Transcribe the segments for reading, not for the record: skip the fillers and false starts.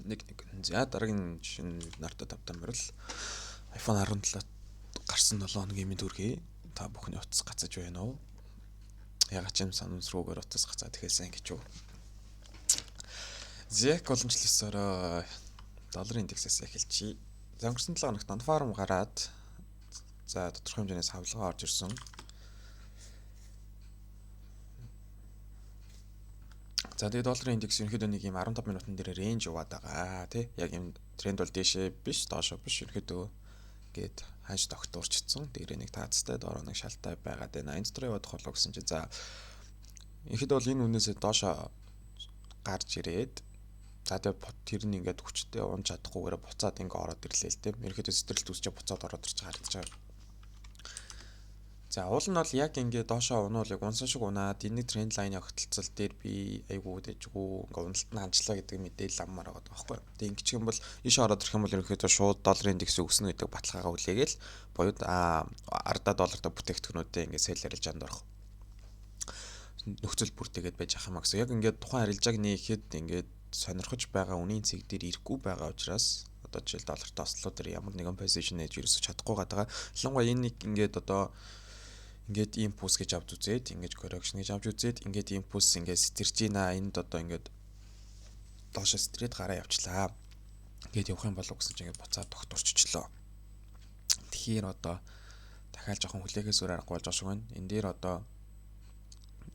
Нэг нэг. За, дараагийн шинэ вебинартаа тавтай морил iPhone 17 гарсан 7 хоногийн мэнд хүргэе. Та бүхний утас гацаж байна уу? Ягаад ч юм санамсруугаар утас гацаад эхэлсэн гэж үү. Зек боломжлосороо долларын индексээс эхэлчихье. За, өнгөрсөн 7 хоногт Non-Farm гараад, за, тодорхой хэмжээний савлгаа орж ирсэн. За, тэгээ долларын индекс ерөнхийдөө нэг юм 15 минутан дээр range яваад байгаа, тий. Яг юм тренд бол дээшээ биш, доошоо биш, ерөнхийдөө гээд ханш тогтуурчдсан. Дээрээ нэг таацтай, доороо нэг шалтай байгаад байна. Энэ дотор яваад болоо гэсэн чи, за, ерөнхийдөө бол энэ үнээсээ доошоо гарч ирээд, за, тэгээ тэр нь ингээд хүчтэй унж чадахгүйгээр буцаад ингээ ороод ирлээ л дээ. Ерөнхийдөө сэтрэлт үүсчээ буцаад ороод ирж харагдаж байгаа. За, уул нь бол яг ингээд доошоо унуул яг унсан шиг унаад энэ trend line огтлцол дээр би айгуу дэжгүй ингээ уналт нь ханчлаа гэдэг мэдээлэл авмаар байгаа байхгүй. Тэгээ ингэчих юм бол иш ороод ирэх юм бол ерөнхийдөө шууд долларын индекс өснө гэдэг баталгаагаа хүлээгээл буюу ардаа доллартай бүтээгдэхүүнүүдээ ингээд sell арилжаанд орох нөхцөл бүрдээгээд байж ах юм а гэсэн. Яг ингээд тухайн арилжааг нээхэд ингээд сонирхож байгаа үнийн цэг дээр ирэхгүй байгаа учраас одоо жишээл доллартай ослоо дээр ямар нэгэн position нээж ерөөсөж чадахгүй байгаа. Ялангуяа энэ нэг ингээд одоо ингээд импульс гэж авч үзээд, ингээд correction гэж авч үзээд, ингээд импульс ингээд сэтэрч гинэ, энд одоо ингээд доошо сэтрээд гараа явчлаа. Ингээд явах юм болов гэсэн чинь ингээд буцаад тогтворччлоо. Тэгэхээр одоо дахиад жоохон хүлээгээс өөр аргагүй болж байгаа шиг байна. Энэ дээр одоо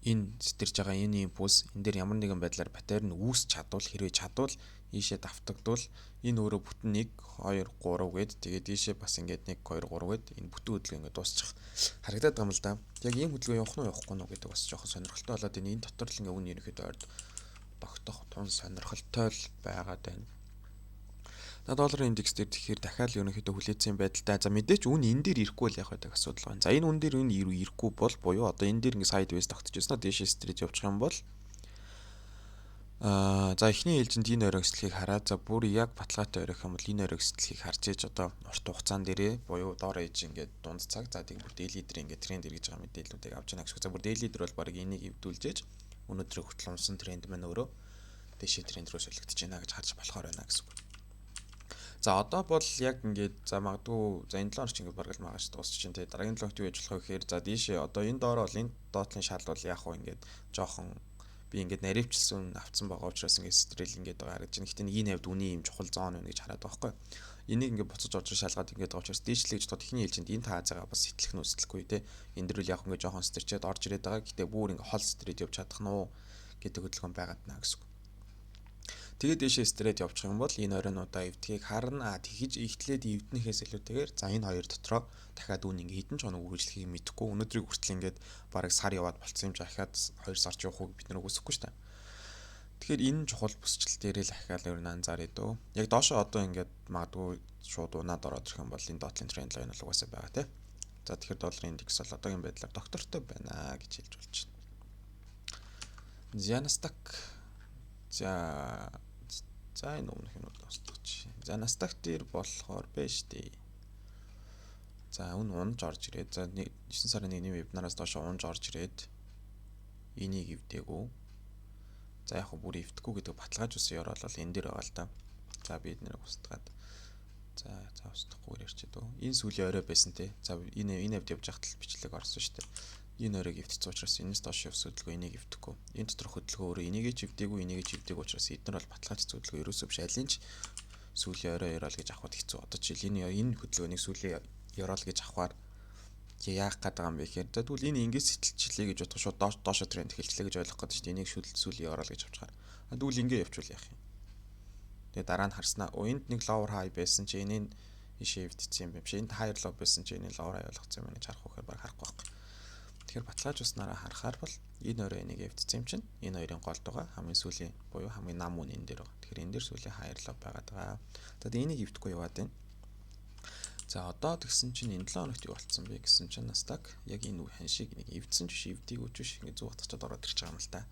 энэ сэтэрч байгаа энэ импульс энэ дээр ямар нэгэн байдлаар pattern үүсч чадвал, хэрвээ чадвал ийшээ давтагдвал энэ өөрөө бүтэн 1 2 3 гээд, тэгээд ийшээ бас ингээд 1 2 3 гээд энэ бүтэн хөдөлгөөн ингээд дуусчих харагдаад байгаа юм л да. Яг ийм хөдөлгөөн явах нь явахгүй нь гэдэг бас жоохон сонирхолтой болоод энэ дотор л ингээд үн ерөнхийдөө ойрд тогтох тун сонирхолтой л байгаад байна. За, долларын индекс дээр тэгэхээр дахиад ерөнхийдөө хүлээцсэн байдалтай. За, мэдээч үн энэ дээр ирэхгүй л яг байдаг асуудал байна. За, энэ үн дээр үн ирэхгүй бол буюу одоо энэ дээр ингээ sideways тогтож байсан, дээшээ сэтрэж явчих юм бол за, эхний ээлжинд энэ оройг сэтлэхийг хараад, за, бүр яг баталгаатай оройх юм бол энэ оройг сэтлэхийг харж ээж одоо урт хугацаан дээрээ буюу доор ээж ингээд дунд цаг, за, тэг бүр daily дээр ингээд тренд эргэж байгаа мэдээллүүдийг авч яана гэсэн. За, бүр daily дээр бол баг энийг эвдүүлж ээж өнөөдрийг хүртэл унсан тренд маань өөрөө дээшээ тренд рүү солигдож байна гэж харж болохоор байна гэсэн үг. За, одоо бол яг ингээд, за, магадгүй, за, энэ 7 хоног ч ингээд бараг л маргааш дуусчих чинь, тий. Дараагийн 7 хоногт юу яаж болох вэ гэхээр, за, дээшээ одоо энэ доороо бол энэ доотлын шал бол яг хуу ингээд жоохон би ингээд наривчлсан авцсан байгаа учраас ингээд сэтрэл ингээд байгаа харагдаж байна. Гэтэ нэг энэ хавьд үний юм чухал zone байна гэж хараад байгаа байхгүй. Энийг ингээд буцаж орж шалгаад ингээд байгаа учраас дээшлээ гэж бодоход эхний ээлжинд энэ таазаага бас сэтлэх нь сэтлэхгүй те. Энэ дэр үл яг ингээд жоохон сэтэрчээд орж ирээд байгаа. Гэтэ бүр ингээд хол сэтрээд явж чадах нь уу гэдэг хөдөлгөөн байгаад наа гэсэн үг. Тэгээд дээшээ сэтрээд явчих юм бол энэ оройнуудаа эвдэхийг харна. А тэгэж ихтлээд эвднэхээс илүүтэйгээр, за, энэ хоёр дотроо дахиад үн ингээ хэдэн ч хоног үргэлжлэхийг мэдэхгүй. Өнөөдрийг хүртэл ингээд бараг сар яваад болцсон юм чи ахаад 2 сар ч явах уу бид нар үгүйсэхгүй шүү дээ. Тэгэхээр энэ чухал бүсчлэл дээрээ л ахиад ер нь анзааръя дөө. Яг доошоо одоо ингээд магадгүй шууд унаад ороод ирэх юм бол энэ доотлын trend line бол угаасаа байгаа тий. За, тэгэхээр долларын индекс бол одоогийн байдлаар доктортой байна гэж хэлж болж байна. За, Nasdaq, за за энэ өмнөх нь дуусчих. За, Nasdaq дээр болохоор байж штэ. За, үн унж орж ирээд, за, 9 сарын 1-ний вебинараас доош унж орж ирээд энийг эвдээгүй. За, яг бүр эвдэхгүй гэдэг баталгааж үсэн ёроол бол энэ дээр байгаа л да. За, би эднэрийг устгаад, за за устдахгүйгээр ярьчих дөө. Энэ сүүлийн орой байсан те. За, энэ хавьд явж байхад л бичлэг орсон шүү дээ. Энэ оройг эвдсэн учраас энэс доош явсан хөдөлгөөн энийг эвдэхгүй. Энэ доторх хөдөлгөөн өөрөө энийг ч эвдээгүй, энийг ч эвдээгүй учраас эднэр бол баталгаач хөдөлгөөн ерөөсөө биш. Алин ч сүүлийн орой ёроол гэж авахд хэцүү. Одоо жишээл энэ хөдөлгөөнийг сүүлийн ёроол гэж авахаар яах гээд байгаа юм бэ гэхээр, за, тэгвэл энэ ингэж сэтэлчлээ гэж бодох, шууд доошо тренд эхэлчлээ гэж ойлгох гэдэг шүү дээ. Энийг сүүлийн ёроол гэж авчихаар. А тэгвэл ингэ явуул яах юм? Тэгээ дараа нь харснаа энд нэг lower high байсан чи энийг ийшээ эвдсэн юм биш. Энд higher low байсан чи энийг lower high болгоцсон юм гэж харах үхээр баг харахгүй байхгүй. Тэгэхээр баталгааж уснараа харахаар бол энэ орой энийг эвдсэн юм чинь энэ хоёрын голд байгаа хамгийн сүүлийн буюу хамгийн нам үн энэ дээр байгаа. Тэгэхээр энэ дээр сүүлийн higher low байгаад байгаа. За, тэгээ энийг эвдэхгүй яваад байна. За, одоо тэгсэн чинь энэ 7 хоногт юу болцсон бэ гэсэн чинь Nasdaq яг энэ ханшиг нэг эвдсэн ч биш, эвдээгүй ч биш, ингээ зүү хатгачаад ороод ирж байгаа юм л та.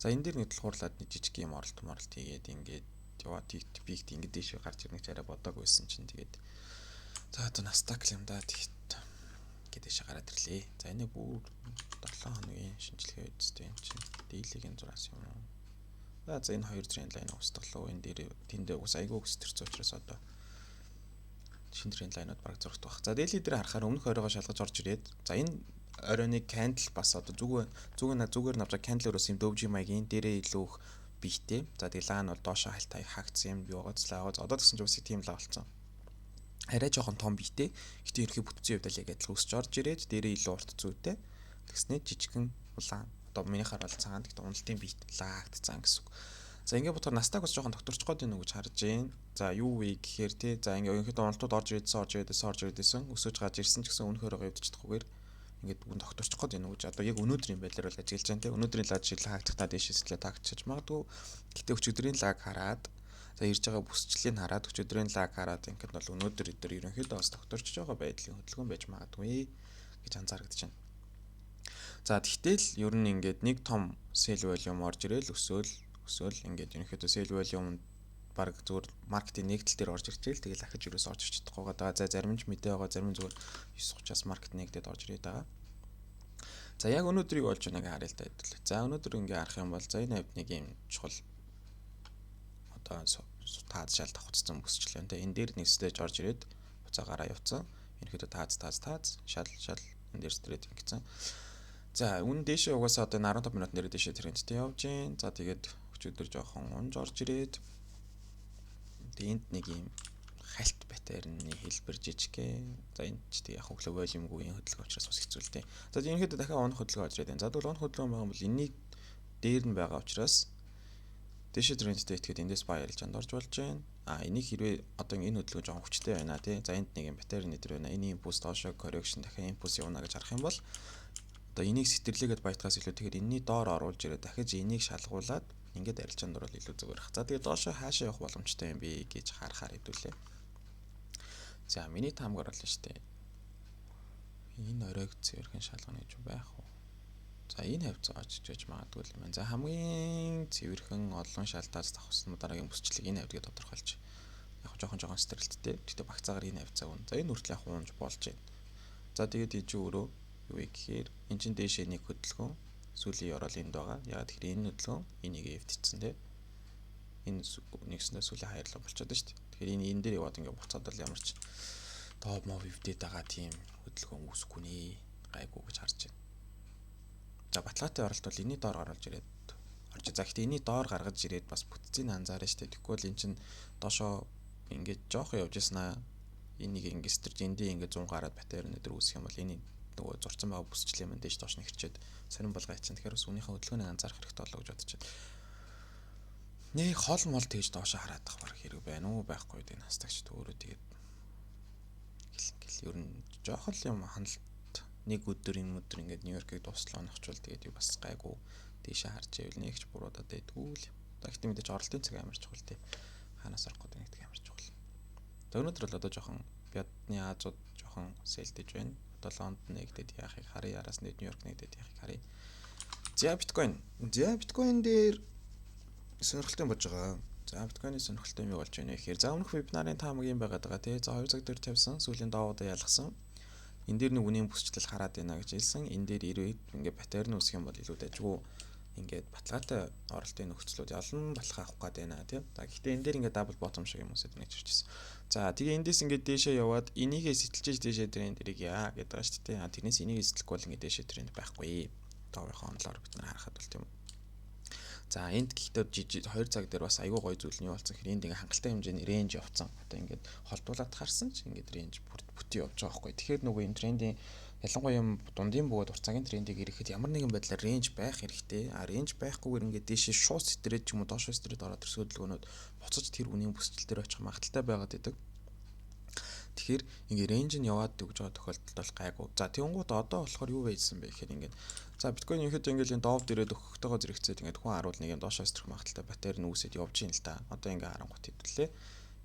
За, энэ дээр нэг тулгуурлаад нэг жижиг юм оролт моролт хийгээд ингээд яваа пикт ингээд дээш гарч ирнэ гэж арай бодоагүй байсан чинь тэгээд, за, одоо Nasdaq л юм да, тэгээд ингээд дээш гараад ирлээ. За, энийг бүр 7 хоногийн шинжилгээ үзтээ юм чинь daily-гийн зураас юм уу? За, энэ хоёр trend line устгалаа. Энэ дээр тэндээ ус айгүй өсөрсөн учраас одоо шинэ trend line-ууд бараг зурагдах байх. За, daily дээр харахаар өмнөх оройгоо шалгаж орж ирээд, за, энэ оройны candle бас одоо зүг зүг зүгээр навж candle өрөөс юм doji маягийн дээрээ илүү их биетэй. За, тэгээ лаа нь бол доошоо хальт хаагдсан юм юу байгаа злаа. Одоо тэгсэн чинь бас тийм лаа болсон. Арай жоохон том биетэй. Гэтэ ерөнхий бүтцийн хувьд л яг адилхан өсч орж ирээд дээрээ илүү урт зүйтэй. Тэгснэ жижигхэн улаан. Одоо минийхаар бол цагаан, гэхдээ уналтын биет лаагдсан гэсэн үг. За, ингээд бодохоор Nasdaq бас жоохон докторчих гээд байна уу гэж харж байна. За, юу вэ гэхээр тий, за, ингээд ерөнхийдөө уналтууд орж ирсэн, орж ирсэн, орж ирсэн, өсөж гарч ирсэн ч гэсэн өмнөх оройгоо эвдэж чадахгүйгээр ингээд бүгд докторчих гээд байна уу гэж одоо яг өнөөдрийн байдлаар бол ажиглаж байна тий. Өнөөдрийн лаа жишээл хаагдахтаа дээш сэтлээ таагчиж магадгүй. Гэтэ өчигдрийн лааг хараад, за, ирж байгаа бүсчлэлийг хараад, өчигдрийн лааг хараад ингээд бол өнөөдөр өдөр ерөнхийдөө бас докторчж байгаа байдлын хөдөлгөөн байж магадгүй гэж анзаарагдаж байна. За, тэгтэл ер нь ингээд нэг том sell volume орж ирээл өсөөл өсөөл ингээд ерөнхийдөө sell volume баг зүгээр market ын нэгдэл дээр орж ирчихэл, тэгэл ахиж юроос орж ирчих чадахгүй байгаа. За, зарим нь ч мэдээ байгаа, зарим нь зүгээр 9:30-аас market нэгдээд орж ирээд байгаа. За, яг өнөөдрийг болж байгааг харъя л да хэдүүлээ. За, өнөөдөр ингээ харах юм бол, за, энэ хавьд нэг юм чухал одоо тааз шал давхцсан бүсчлээ. Тэ, энэ дээр нэг stage орж ирээд буцаа гараа явцсан. Ерөнхийдөө тааз тааз тааз шал шал энэ дээр сэтрээд ингэсэн. За, үүн дээшээ угаасаа одоо 15 минут нэрээ дээшээ трендтэй явж гин. За, тэгээд өчигдөр жоохон унж орж ирээд энд нэг юм хальт pattern ы хэлбэр жижигхэн. За, энд ч тэг яг хөглөө volume гүй хөдөлгөөн учраас бас хэцүү л дээ. За, ерөнхийдөө дахиад унах хөдөлгөөн орж ирээд байна. За, тэгвэл унах хөдөлгөөн байгаа юм бол энэний дээр нь байгаа учраас дээшээ трендтэй итгэхэд эндээс buy арилжаанд орж болж байна. А энийг хэрвээ одоо энэ хөдөлгөөн жоохон хүчтэй байна тий. За, энд нэг юм pattern эдэр байна. Энэ импульс доошоо correction, дахиад импульс явна гэж харах юм бол одоо энийг сэтэрлээгээд баятгаас илүү тэгэхээр энэний доор оруулж ирээд дахиж энийг шалгуулад ингээд арилжаанд орвол илүү зүгээр ах. За, тэгээд доошоо хаашаа явах боломжтой юм бэ гэж харахаар хэдүүлээ. За, миний таамгаар болно шүү дээ. Энэ оройг цэвэрхэн шалгана гэж байх уу? За, энэ хавцаа очиж байж магадгүй юм байна. За, хамгийн цэвэрхэн олон шалтаас давхсан дараагийн бүсчлэг энэ хавьдгийг тодорхойлж яг жоохон жоохон стрэлттэй. Гэхдээ багцаагаар энэ хавцаа үн. За, энэ хүртэл яг уунж болж байна. За, тэгээд ижи өөрөө юу вэ гэхээр эн чин дээшээ нэг хөдөлгөөн сүүлийн ёроол энд байгаа. Яг тэгэхээр энэ хөдөлгөөн энийг эвдчихсэн тий. Энэ нэгснээ сүүлийн хаярлаа болчиход байна шүү дээ. Тэгэхээр энэ энэ дээр яваад ингээ буцаад бол ямар ч топ мов эвдээд байгаа тийм хөдөлгөөн үүсэхгүй нэ, гайгүй гэж харж байна. За, баталгаатай оролт бол энэний доор оруулж ирээд орж. За, гэхдээ энэний доор гаргаж ирээд бас бүтцийг анзаарна шүү дээ. Тэгэхгүй бол эн чин доошоо ингээд жоохон явж яснаа энийг ингээд сэтэрж эндээ ингээд 100 гараад pattern өдр үүсэх юм бол энэ нөгөө зурцсан байгаа бүсчлээ мэн дээш доош нь хэрчээд сонирн болгоо ячсан. Тэгэхээр бас үнийхээ хөдөлгөөнийг анзаарах хэрэгтэй болоо гэж бодож байна. Нэг хол мол тэгж доошоо хараад тах баг хэрэг байна уу байхгүй гэдэг настагч өөрөө тэгээд гэл ер нь жоохон л юм хяналт нэг өдөр юм өдөр ингээд Нью-Йоркийг дуслаа онохчвол тэгээд юу бас гайгүй дээшээ харж ивэл нэг ч буруудаад байдгүй л. За, гэхдээ мэдээж оролтын цаг амар чухал тий. Ханаас орох гэдэг нэг амар чухал. За, өнөөдөр бол одоо жоохон Бядны Азууд жоохон sell дэж байна. Одоо Лондон нэгдээд яахыг харъя, араас нь Нью-Йорк нэгдээд яахыг харъя. За, биткойн. За, биткойн дээр сонирхолтой болж байгаа. За, биткойны сонирхолтой юм юу болж байна вэ гэхээр, за, өмнөх вебинарын таамаг юм байгаад байгаа тий. За, 2 цаг дээр тавьсан, сүүлийн доогоодоо ялгасан. Энэ дээр нэг үнийн бүсчлэл хараад байна гэж хэлсэн. Энэ дээр ирээд ингээ pattern үүсэх юм бол илүү дажгүй ингээд баталгаатай оролтын нөхцлүүд ялан болох авах гээд байна тий. За, гэхдээ энэ дээр ингээд double bottom шиг юм үсэд нэг чирчсэн. За, тэгээ эндээс ингээд дээшээ яваад энийгээ сэтэлжээж дээшээ тренд эрийг яа гэдэг байгаа шүү дээ. А тэрнээс энийгээ сэтлэхгүй бол ингээд дээшээ тренд байхгүй. Доогийнхоо онлоор бид нар харахад бол тийм үү. За, энд гэхдээ жижиг 2 цаг дээр бас айгүй гоё зүйл нь юу болсон гэхээр энд ингээ хангалттай хэмжээний range явцсан. Одоо ингээд холдуулаад харсан ч ингээд range бүтэн явж байгаа байхгүй. Тэгэхээр нөгөө энэ трендийн ялангуяа юм дундын бөгөөд урт цагийн трендийг ирэхэд ямар нэгэн байдлаар range байх хэрэгтэй. А range байхгүйгээр ингээд дээшээ шууд сэтрээд ч юм уу доошоо сэтрээд ороод ирсэн хөдөлгөөнүүд буцаж тэр үнийн бүсчил дээр очих магадлалтай байгаад идэг. Тэгэхээр ингээ range нь яваад өгж байгаа тохиолдолд бол гайгүй. За, тэгэнгүүт одоо болохоор юу байжсан бэ гэхээр ингээд, за, биткойн ерөнхийдөө ингээл энэ дов дээрээ өгөхтэйгоо зэрэгцээд ингээд хүн харуул нэг юм доошоо сэтрэх магадлалтай pattern үүсээд явж ийн л та. Одоо ингээ харангуут хэвдлээ.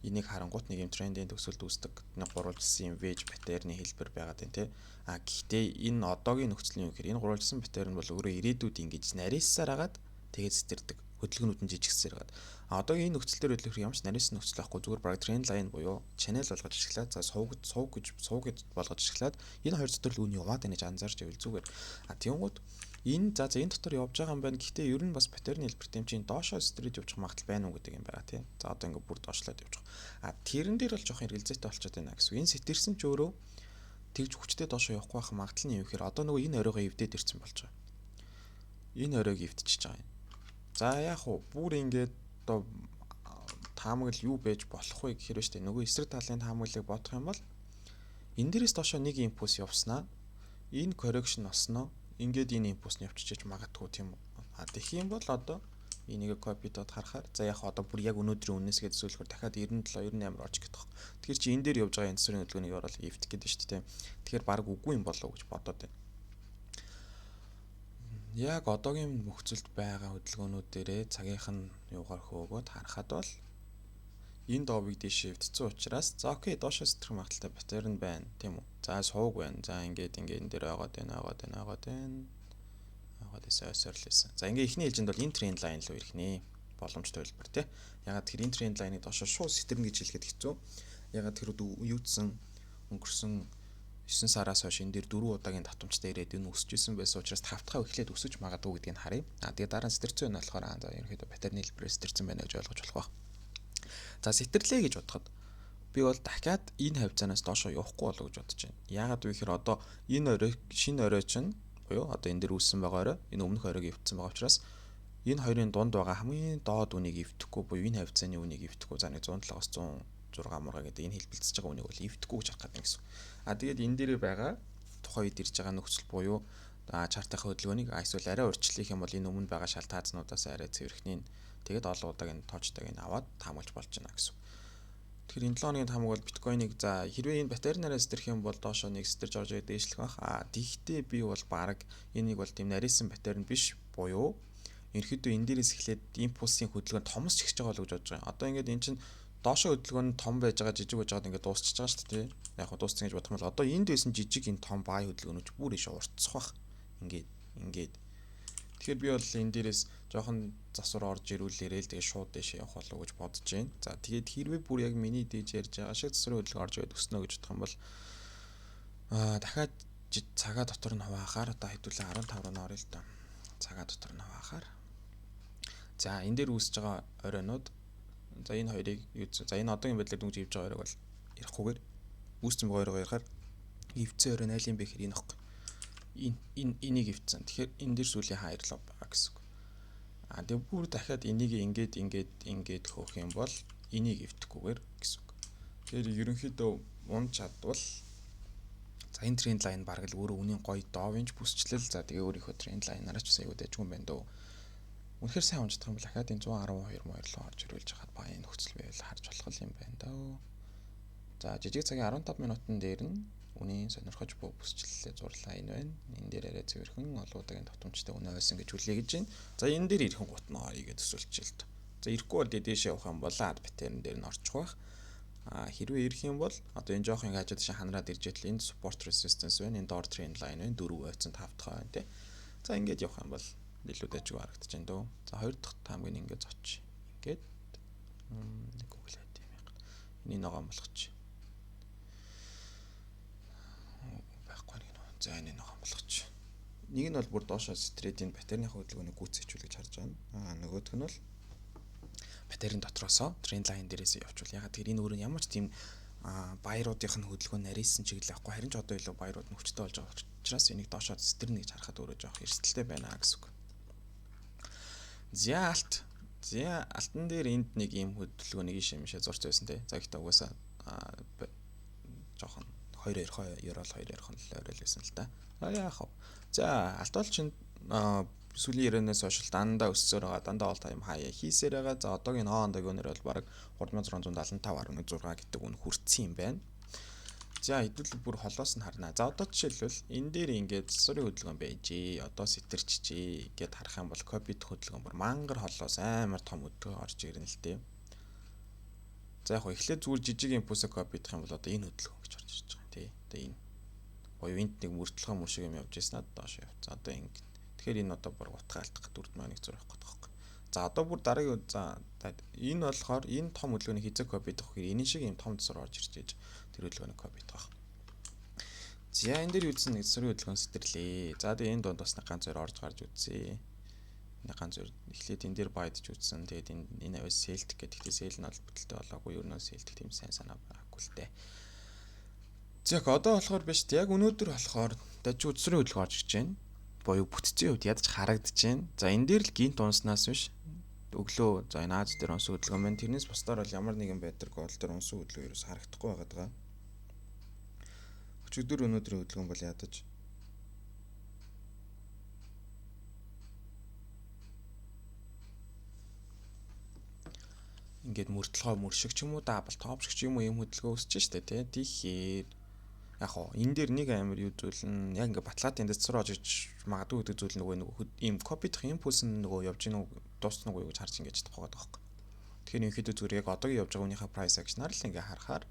Энийг харангуут нэг юм трендийн төсөлд үүсдэг нэг гурвалжсан юм wedge pattern ы хэлбэр байгаад байна те. А гэхдээ энэ одоогийн нөхцөлийн юм гэхээр энэ гурвалжсан pattern бол өөрөө ирээдүйд ингэж нарийссаар агаад тэгээд сэтэрдэг, хөдөлгөөнүүд нь жижигсээр байгаа. А одоогийн энэ нөхцөл дээр хэлэхээр ямар ч нарийсан нөхцөл байхгүй, зүгээр баг trend line буюу channel болгож ашиглаад, за, сувг сувг гэж сувг гэж болгож ашиглаад энэ хоёр дотор л үн яваад байна гэж анзаарч байвал зүгээр. А тэгэнгүүт Энэ за за энэ дотор явж байгаа юм байна. Гэхдээ ер нь бас pattern хэлбэртэй юм чинь доошоо сэтрээд явчих магадлал байна уу гэдэг юм байгаа тийм. За, одоо ингээ бүр доошлоод явчих. А тэрэн дээр бол жоохон эргэлзээтэй болчиход байна гэсэн. Энэ сэтэрсэн ч өөрөө тэгж хүчтэй доошоо явахгүй байх магадлал нь юм гэхээр одоо нөгөө энэ оройгоо эвдээд ирсэн болж байгаа. Энэ оройг эвдчихэж байгаа юм. За, яг уу бүр ингээд одоо таамаглал юу байж болох вэ гэхээр шүү дээ. Нөгөө эсрэг талын таамаглалыг бодох юм бол энэ дээрээс доошоо нэг импульс явснаа, энэ correction болсноо ингээд энэ импульс нь явчихж магадгүй, тийм үү. А тэгэх юм бол одоо энийг copy дод харахаар, за яг одоо бүр яг өнөөдрийн үнээс гэж зөвлөхөр дахиад 97 98 орж гэдэг. Тэгэхээр чи энэ дээр явж байгаа энэ засварын хөдөлгөөнийг орол эвдэх гэдэг шүү дээ. Тэгэхээр баг үгүй юм болов уу гэж бодоод байна. Яг одоогийн нөхцөлд байгаа хөдөлгөөнүүд дээрээ цагийнх нь юугаар хөөгөөд харахад бол энэ доовыг дээшээ эвдсэн учраас за okay, доошоо сэтрэх магадлалтай pattern байна, тийм үү. За, сууг байна. За, ингээд ингээд энэ дээр байгаад байна, байгаад байна, байгаад байна. Байгаад эсэ ойсорлээсэн. За, ингээ эхний ээлжинд бол энэ trend line руу ирэх нэ. Боломжтой хэлбэр тий. Ягаад тэгэхээр энэ trend line-ыг доошоо шууд сэтэрнэ гэж хэлэхэд хэцүү. Ягаад тэр юудсан өнгөрсөн 9 сараас хойш энэ дээр 4 удаагийн татамжтай ирээд энэ өсөж исэн байсан учраас 5 дахь эхлээд өсөж магадгүй гэдгийг харъя. А тэгээ дараа нь сэтэрсэн нь болохоор за ерөнхийдөө pattern хэлбэрээр сэтэрсэн байна гэж ойлгож болох байх. За, сэтэрлээ гэж бодоход би бол дахиад энэ хавьцаанаас доошоо явахгүй болоо гэж бодож байна. Яагаад вэ гэхээр одоо энэ орой, шинэ орой чинь буюу одоо энэ дээр үүссэн байгаа орой энэ өмнөх оройг эвдсэн байгаа учраас энэ хоёрын дунд байгаа хамгийн доод үнийг эвдэхгүй буюу энэ хавьцааны үнийг эвдэхгүй, за нэг 107-оос 106 мурга гэдэг энэ хэлбэлцэж байгаа үнийг бол эвдэхгүй гэж харах гэдэг гэсэн. А тэгээд энэ дээрээ байгаа тухайн үед ирж байгаа нөхцөл буюу chart ын хөдөлгөөнийг эсвэл арай урьдчилах юм бол энэ өмнө байгаа шал таазнуудаас арай цэвэрхний, тэгээд олон удаагийн тоочтойг нь аваад таамаглаж болж байна гэсэн. Тэгэхээр энэ 7 хоногийн таамаг бол биткойныг, за, хэрвээ энэ pattern аараа сэтрэх юм бол доошоо нэг сэтэрж орж ирээд дээшлэх байх. А тэгтээ би бол баг энийг бол тийм нарийсан pattern биш буюу ерөнхийдөө энэ дээрээс эхлээд импульсийн хөдөлгөөн томсч эхэлж байгаа л гэж бодож байгаа. Одоо ингээд эн чинь доошоо хөдөлгөөн нь том байж байгаа, жижиг байж байгаад ингээд дуусчихж байгаа шүү дээ. Яг хөө дууссан гэж бодох юм бол одоо энд байсан жижиг энэ том бай хөдөлгөөнүүд бүр иш уртсах бах. Ингээд ингээд. Тэгэхээр би бол энэ дээрээс жоохон засвар орж ирүүлээрээ л тэгээ шууд дэшээ явах болов уу гэж бодож байна. За, тэгээд хэрвээ бүр яг миний дэж ярьж байгаа шиг засварын хөдөлгөөн орж ирээд өснө гэж бодох юм бол дахиад цагаа дотор нь хуваахаар одоо хэдүүлээ 15 руу н орё л доо. Цагаа дотор нь хуваахаар. За, энэ дээр үүсэж байгаа оройнууд, за, энэ хоёрыг юу, за, энэ одоогийн байдлаар дүнж ивж байгаа оройг бол ярихгүйгээр үүссэн байгаа оройгоо ярихаар эвдсэн орой нь аль юм бэ гэхээр энэ ихгүй. Энэ энийг эвдсэн. Тэгэхээр энэ дээр сүүлийн higher low байгаа гэсэн үг. А тэгээ бүр дахиад энийг ингээд ингээд ингээд хөөх юм бол энийг эвдэхгүйгээр гэсэн үг. Тэгэхээр ерөнхийдөө унж чадвал, за, энэ trend line бараг л өөрөө үнийн гоё доовынч бүсчлэл, за, тэгээ өөрийнхөө trend line-аараа ч бас аягүй дайжгүй юм байна дөө. Үнэхээр сайн унждах юм бол дахиад энэ 112 моёр руу орж ирүүлж хахад байн нөхцөл байвал харж болох юм байна даа. За, жижиг цагийн 15 минутан дээр нь үнийн сонирхож буй бүсчлэлээ зурлаа, энэ байна. Энэ дээр арай цэвэрхэн олон удаагийн тотомжтой үнэ ойсон гэж хүлэе гэж байна. За, энэ дээр ирэхэн гут нь орё гэж төсөөлж л дээ. За, ирэхгүй бол дээшээ явах юм бол ад pattern дээр нь орчих байх. А хэрвээ ирэх юм бол одоо энэ жоох ингэ хажууд шин ханараад ирж идэл энд support resistance байна. Энэ доор trend line байна. Дөрөв ойцсон, тав дахь байна тий. За, ингээд явах юм бол илүү дэжиг харагдаж байна дөө. За, хоёр дахь таамгийг ингээд зоч. Ингээд нэг Google ID юм яг. Энийг ногоон болгоч. Байхгүй нэг нөө. За, энийг ногоон болгоч. Нэг нь бол бүр доошоо сэтрээд энэ pattern ы хөдөлгөөнийг гүйцэхүүл гэж харж байна. Аа нөгөөх нь бол pattern дотроосоо trend line дээрээс явуучвал, ягаад тэр энэ өөрөө ямар ч тийм buyer уудынх нь хөдөлгөөн нарийсан чиглэл авахгүй, харин ч одоо илүү buyer ууд нь хүчтэй болж байгаа учраас энийг доошоо сэтрэнэ гэж харахад өөрөө жоох эрсдэлтэй байна гэсэн үг. За, алт. За, алтан дээр энд нэг ийм хөдөлгөөн нэг иш юм шиг зурц байсан те. За, гэхдээ угаасаа жоохон хоёр ярих ерөөл хоёр ярих нь л орой л байсан л та. А яах вэ? За, алт бол чинь сүүлийн ярианаас хойш дандаа өссөөр байгаа. Дандаа all time high хийсээр байгаа. За, одоогийн хоондог өнөр бол бараг 3675.6 гэдэг үн хүртсэн юм байна. За, хэдүүл бүр холоос нь харнаа. За, одоо жишээлбэл энэ дээр ингээд засварын хөдөлгөөн байжээ. Одоо сэтэрчжээ гэд харах юм бол copy хөдөлгөөн бүр мангар холоос амар том хөдөлгөөн орж ирнэ л дээ. За, яг хөө эхлээд зүгээр жижиг импульсээ copy дах юм бол одоо энэ хөдөлгөөн гэж орж ирж байгаа тий. Одоо энэ буюу энд нэг мөрдлөгөө мөр шиг юм явж ирсэн, доош явцсан. Одоо ингэ. Тэгэхээр энэ одоо бүр утгаа алдах 4106 явах гэдэг байхгүй. За, одоо бүр дараагийн, за, энэ болохоор энэ том хөдөлгөөнийг хизээ copy дах гэхээр энэ шиг юм том засвар орж ирж ээж тэр хөдөлгөөнийг copy дах. За, энэ дээр юусэн нэг засварын хөдөлгөөн сэтэрлээ. За, тэгээ энэ дунд бас нэг ганц хоёр орж гарч үзье. Нэг ганц хоёр эхлээд энэ дээр buy-дж үзсэн. Тэгээд энэ аваас sell-дэх гэдэг. Гэхдээ sell нь бол бүтэлтэй болоогүй. Ер нь sell-дэх тийм сайн санаа байгаагүй л дээ. За, одоо болохоор биш, яг өнөөдөр болохоор дажгүй засварын хөдөлгөөн орж ирж байна. Буюу бүтцийн хувьд ядаж харагдаж байна. За, энэ дээр л гинт унснаас биш, өглөө, за, энэ Аз дээр унсан хөдөлгөөн байна. Тэрнээс бусдаар бол ямар нэгэн байдлаар gold дээр унсан хөдөлгөөн ерөөс харагдахгүй байгаа даа. Өчигдөр өнөөдрийн хөдөлгөөн бол ядаж ингээд мөрдлөгөө мөр шиг ч юм уу, double top шиг ч юм уу юм хөдөлгөөн өсөж штэ, тий. Тэгэхээр яг хоо энэ дээр нэг амар юу зүйл нь яг ингээд баталгаатай энд засвар орж иж магадгүй гэдэг зүйл нөгөө ийм copy дах импульс нь нөгөө явж гин үү, дуусна уу гэж харж ингээд чадахгүй байгаа байхгүй. Тэгэхээр ерөнхийдөө зүгээр яг одоогийн явж байгаа үнийхээ price action-аар л ингээ харахаар,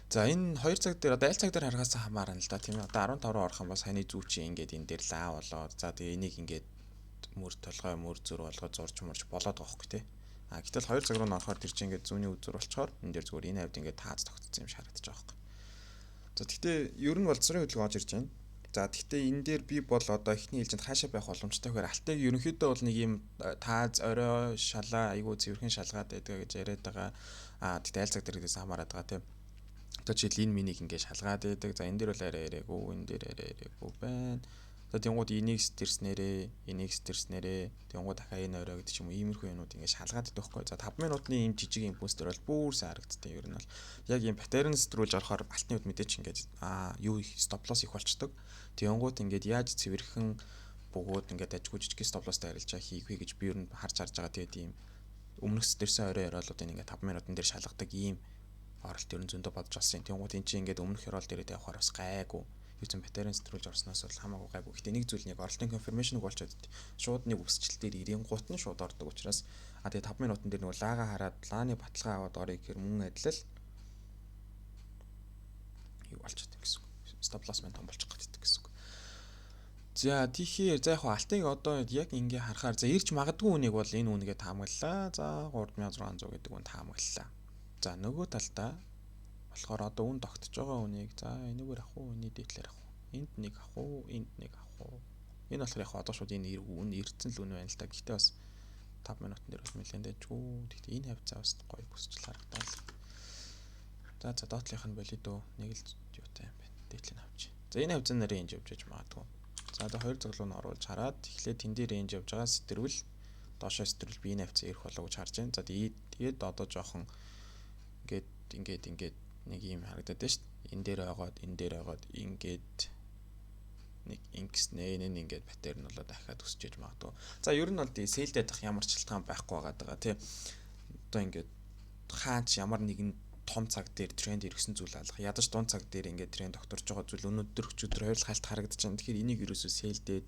за, энэ 2 цаг дээр одоо аль цаг дээр харахаас хамаарна л да, тийм ээ. Одоо 15 руу орох юм бол саяны зүү чи ингээд энэ дээр лаа болоод, за, тэгээ энийг ингээд мөр толгой мөр зүр болгоод зурж мурж болоод байгаа байхгүй, тий. А гэтэл 2 цаг руу н орохоор тэр чинь ингээд зүүнний үзүр болчоор энэ дээр зүгээр энэ хавьд ингээд тааз тогтцсон юм шиг харагдаж байгаа байхгүй. За, тэгтээ ер нь бол засварын хөдөлгөөн орж ирж байна. За, тэгтээ энэ дээр би бол одоо эхний ээлжинд хаашаа байх боломжтой гэхээр алтыг ерөнхийдөө бол нэг юм тааз орой шалаа айгүй цэвэрхэн шалгаад байдаг гэж яриад байгаа. А тэгтээ аль цаг дээр гэдээс хамаарат байгаа, тийм. Одоо жишээл энэ минийг ингээд шалгаад байдаг. За, энэ дээр бол арай яриаггүй, энэ дээр арай яриаггүй байна. За, тэнгууд энийг сэтэрснээрээ, энийг сэтэрснээрээ, тэнгууд дахиад энэ орой гэдэг ч юм уу, иймэрхүү юмнууд ингээд шалгаад идэх байхгүй. За, 5 минутны ийм жижиг импульс дээр бол бүр сайн харагддаг. Ер нь бол яг ийм pattern сэтрүүлж орохоор алтны хувьд мэдээч ингээд юу stop loss их болчдөг. Тэнгууд ингээд яаж цэвэрхэн бөгөөд ингээд ажгүй жижиг stop loss-тай арилжаа хийх вэ гэж би ер нь харж байгаа. Тэгээд ийм өмнөх сэтэрсэн орой ороолуудыг ингээд 5 минутан дээр шалгадаг ийм оролт ер нь зөндөө бодож олсон. Тэнгууд эн чинь ингээд өмнөх ёроол дээрээ тавихаар бас гайгүй, юу зэн pattern сэтрүүлж орсноос бол хамаагүй гайгүй. Гэтэ нэг зүйл нэг оролтын confirmation болчоод шууд нэг өсчлэл дээр ирэнгуут нь шууд ордог учраас, а тэгээ 5 минутан дээр нөгөө лаага хараад лааны баталгаа аваад орё гэхэр мөн адилал юу болчиход гэсэн үг. Stop loss маань том болчих гэдэг гэсэн үг. За, тэгэхээр за яг алтыг одоо яг ингээ харахаар, за, ирж магадгүй үнийг бол энэ үнэгээ таамаглалаа. За, 3600 гэдэг үн таамаглалаа. За, нөгөө талдаа болохоор одоо үн тогтож байгаа үнийг, за, энэгээр авах уу, энэний дээдлэр авах уу? Энд нэг авах уу, энд нэг авах уу? Энэ болохоор яг одоо шууд энэ үн ирсэн л үн байна л та. Гэхдээ бас 5 минутан дээр бол нэлээд дайжгүй. Гэхдээ энэ хавцаа бас гоё бүсчл харагдал. За, доотлынх нь болидо дөө. Нэг л юутай юм байна. Дээдлийг авч. За, энэ хавцаа нэрээ range явж яж магадгүй. За, одоо хоёр цаг руу нь оруулж хараад эхлээд тэн дээр range явж байгаа сэтэрвэл доошоо сэтэрвэл би энэ хавцаа ирэх болоо гэж харж байна. За, тэгээд одоо жоохон ингээд ингээд ингээд нэг юм харагдаад байна шүү дээ. Энэ дээр байгаад, энэ дээр байгаад ингээд нэг ингэснэ, энэ нь ингээд pattern болоо дахиад өсөж магадгүй. За, ер нь бол тий sell-дээд ах ямар ч шалтгаан байхгүй байгаа даа, тий. Одоо ингээд хаач ямар нэгэн том цаг дээр тренд эргэсэн зүйл алга. Ядаж дунд цаг дээр ингээд тренд тогтворж байгаа зүйл өнөөдөр өчигдөр хоёр л хальт харагдаж байна. Тэгэхээр энийг ерөөсөө sell-дээд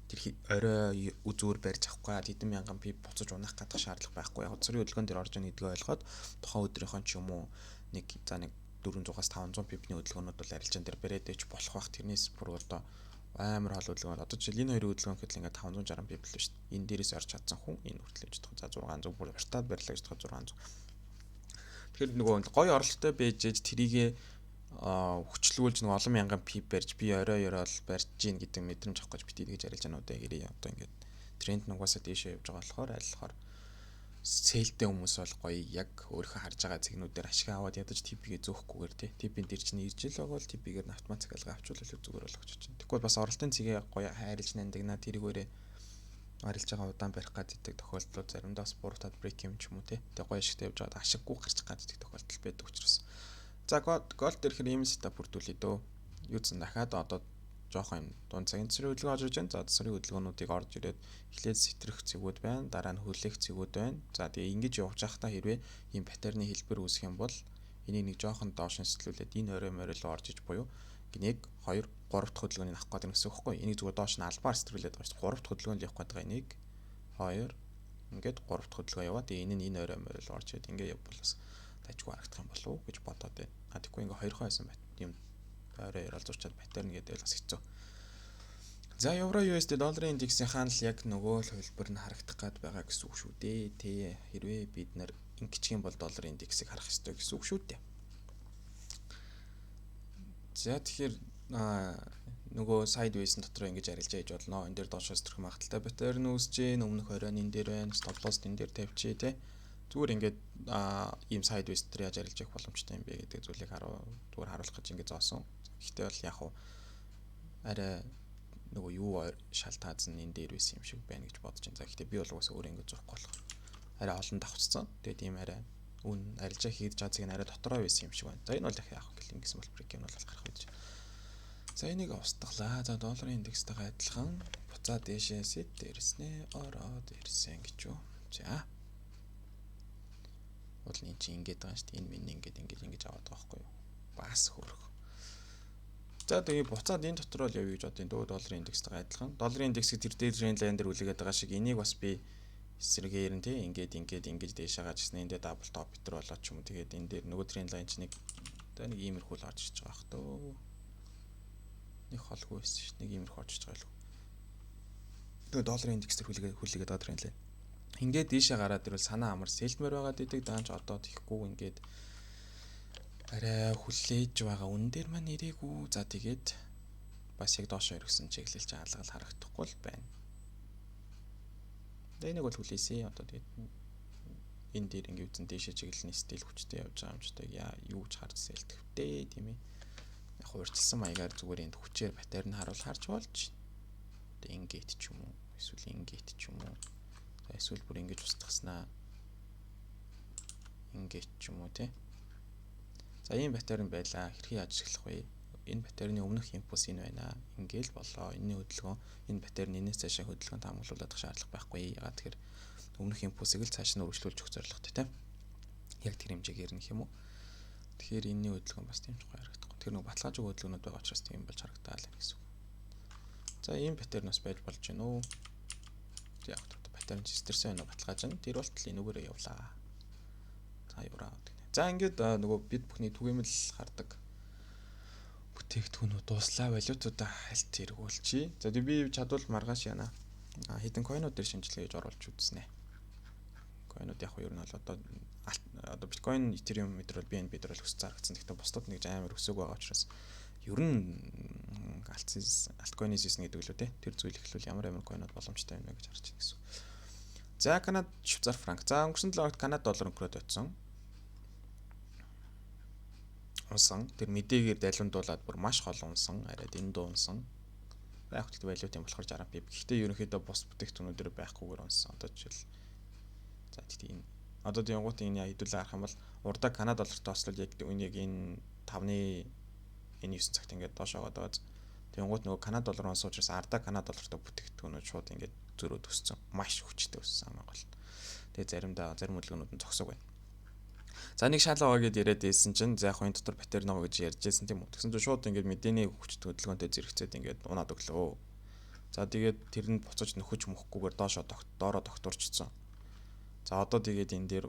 тэр орой үзүүр барьж авахгүй хэдэн мянган pip буцаж унах гадах шаардлага байхгүй. Яг засварын хөдөлгөөн дээр орж ийн гэдгээ ойлгоод тухайн өдрийнхөө ч юм уу нэг, за, нэг 400-аас 500 pip-ний хөдөлгөөнүүд бол арилжаан дээр бариад ээж болох бах. Тэрнээс бүр одоо амар хол хөдөлгөөн. Одоо жишээл энэ хоёрын хөдөлгөөн гэхэд ингээд 560 pip л шүү дээ. Энэ дээрээс орж чадсан хүн энэ хүртэл явж чадах. За, 600 бүр уртаад барьлаа гэж бодоход 600. Тэгэхээр нөгөө гоё оролттой байж ээж тэрийгэ хүчлүүлж нөгөө олон мянган pip барьж би орой орой барьж гин гэдэг мэдрэмж авах гэж бити тэгж арилжаануудаа гэрээ. Одоо ингээд тренд нугасаа дээшээ явж байгаа болохоор аль болохоор sell-тэй хүмүүс бол гоё яг өөрийнхөө харж байгаа цэгнүүдээр ашиг аваад ядаж TP-гээ зөөхгүйгээр, тий, TP-н дээр чинь ирж л байгаа бол TP-гээр нь автомат захиалга авчвал илүү зүгээр болгож чинь. Тэгэхгүй бас оролтын цэгээ гоё хайрлж нандагнаа тэрийгээрээ арилж байгаа удаан барих гэдэг тохиолдлууд заримдаа бас буруутаад break юм ч юм уу, тий. Тэгээ гоё ашигтай явж байгаад ашиггүй гарч гаддаг тохиолдол байдаг учраас. За, gold дээр хэр ийм setup бүрдүүлээ дөө. Юу зэн дахиад одоо жоохон юм дунд цагийн засварын хөдөлгөөн орж ирж байна. За, засварын хөдөлгөөнүүдийг орж ирээд эхлээд сэтрэх цэгүүд байна. Дараа нь хүлээх цэгүүд байна. За, тэгээ ингэж явж байхдаа хэрвээ ийм pattern-ы хэлбэр үүсэх юм бол энийг нэг жоохон доош нь сэтлүүлээд энэ орой морил руу орж иж буюу 1 2 3 дахь хөдөлгөөнийг авах гэдэг гэсэн үг байхгүй. Энийг зүгээр доош нь албаар сэтрүүлээд байгаа шүү дээ. 3 дахь хөдөлгөөнд явах гэдэг 1 2 ингээд 3 дахь хөдөлгөөн яваа. Тэгээ энэ нь энэ орой морил орж ирээд ингээд явбал бас тажгүй харагдах юм болов уу гэж бодоод байна. А тэгэхгүй ингээ хоёрхон байсан бат юм орой орол зурчаад pattern гэдэг бас хэцүү. За, евро USD долларын индексийн хаан л яг нөгөө л хувилбар нь харагдах гад байгаа гэсэн үг шүү дээ. Тэ хэрвээ бид нар ингэчих юм бол долларын индексийг харах ёстой гэсэн үг шүү дээ. За, тэгэхээр Нөгөө sideways-ын дотор ингэж арилжаа хийж болно. Энэ дээр доошоо сэтрэх магадлалтай pattern үүсэж гин, өмнөх оройн энэ дээр байна. Stop loss энэ дээр тавьчих те. Зүгээр ингээд ийм sideways дээр яаж арилжах боломжтой юм бэ гэдэг зүйлийг зүгээр харуулах гэж ингэж зоосон. Гэхдээ бол яг хуу арай нөгөө юу шалтгааз нь энэ дээр байсан юм шиг байна гэж бодож байна. За, гэхдээ би бол угаасаа өөр ингэж зурхгүй болохоор арай олон давхцсан. Тэгээд ийм арай үн арилжаа хийж байгаа зэг нь арай дотроо байсан юм шиг байна. За, энэ бол яг ингээл ингэсэн бол break юм бол гарах байж. За, энийг устгалаа. За, долларын индекстайгаа адилхан буцаа дээшээ сэт дээрснээ ороод ирсэн гэж юу. За. Бол энэ чинь ингэж байгаа шүү дээ. Энэ минь ингэж ингэж ингэж аваад байгаа байхгүй юу? Бас хөөрөх. За, тэгээ буцаад энэ дотор л явъя гэж бодъё дөө, долларын индекстайгаа адилхан. Долларын индексийг тэр дээр trend line дээр үлээгээд байгаа шиг энийг бас би эсрэгээр нь тий ингээд ингээд ингэж дээшээ гарч ирсэн. Энд дээр double top битэр болоод ч юм уу. Тэгээд энэ дээр нөгөө trend line чинь нэг одоо нэг иймэрхүү л орж ирж байгаа бах дөө. Нэг холгүй байсан шүү дээ. Нэг иймэрхүү орж ирж байгаа л. Тэгээ долларын индекс дээр хүлээгээд байгаа trend line. Ингээд дээшээ гараад ирвэл санаа амар sell дмээр байгаад идэг. Даанч одоо тийхгүй ингээд арай хүлээж байгаа үн дээр маань ирээгүй. За, тэгээд бас яг доошоо өргөсөн чиглэл чи алгал харагдахгүй л байна. Тэгээ энийг бол хүлээсэй. Одоо тэгээд энэ дээр ингээ үзэн дээшээ чиглэлийн стил хүчтэй явж байгаа юм ч тэг яа юу ч харж sell дэхвтэй, тийм ээ. Яг хуурчилсан маягаар зүгээр энд хүчээр pattern харуул харж болж. Тэгээ ингээд ч юм уу, эсвэл ингээд ч юм уу. За, эсвэл бүр ингэж устгаснаа ингээд ч юм уу, тий. За, ийм pattern байлаа. Хэрхэн яаж ашиглах вэ? Энэ pattern ы өмнөх импульс энэ байна. Ингээл болоо. Энэний хөдөлгөөн, энэ pattern энэс цаашаа хөдөлгөөн таамаглуулах шаардлага байхгүй. Ягаад тэгэхээр өмнөх импульсыг л цааш нь үргэлжлүүлж өгөх зорилготой, тийм. Яг тэр хэмжээгээр нь юм уу. Тэгэхээр энэний хөдөлгөөн бас тийм ч гоё харагдахгүй. Тэр нэг баталгаажиг хөдөлгөөнүүд байгаа учраас тийм болж харагдаа л гэсэн үг. За, ийм pattern бас байж болж байна уу? Яг pattern систерсэн байна баталгааж нь. Тэр болтол энүүгээрээ явлаа. За, юураа. За, ингээд нөгөө бид бүхний түгээмэл хардаг бүтээгдэхүүнүүд дуслаа, валютуудаа хальт эргүүлчихье. За, тэг би чадвал маргааш яана. Хэдэн coin ууд дээр шинжилгээ хийж оруулж үзнэ. Coin ууд яг юу нь бол одоо биткойн, Ethereum мэдэр бол BNB дээр бол өсөж зарагдсан. Гэхдээ бусдад нэг амар өсөөг байгаа учраас ер нь altcoin season гэдэг лүү те. Тэр зүйл эхлүүл ямар ямар coin ууд боломжтой юм бэ гэж харж байна гэсэн. За, Канад, Швейцар франк. За, өнгөрсөн 7 хоногт Канад доллар өнгөрөөд очсон. Унсан. Тэр мэдээгээр далиндуулаад бүр маш хол унсан. Арай дэндүү унсан. Яг л валют юм болохоор 60 pip. Гэхдээ ерөнхийдөө бус бүтээгдэхүүнүүд дээр байхгүйгээр унсан. Одоо жишээл, за, тэгтээ энэ одоо тэгэнгუут энэ хэдүүлээ харах юм бол урдаа Канада доллартай ослол яг энэ яг энэ 5-ны энэ 9 цагт ингээд доош аваад байгаа. Тэгэнгუут нөгөө Канада доллар унсан учраас ардаа Канада доллартай бүтээгдэхүүнүүд шууд ингээд зөрөөд өссөн. Маш хүчтэй өссөн амаа гол. Тэгээ заримдаа зарим хөдөлгөөнүүд нь зогсоог байна. За, нэг шал аваа гэд яриад байсан чинь, за, яг энэ дотор pattern байгаа гэж ярьж байсан, тийм үү. Тэгсэн чинь шууд ингээд мэдээний хүчтэй хөдөлгөөнтэй зэрэгцээд ингээд унаад өглөө. За, тэгээд тэрэнд буцаж нөхөж мөхөхгүйгээр доошо доороо тогтворчсон. За, одоо тэгээд энэ дээр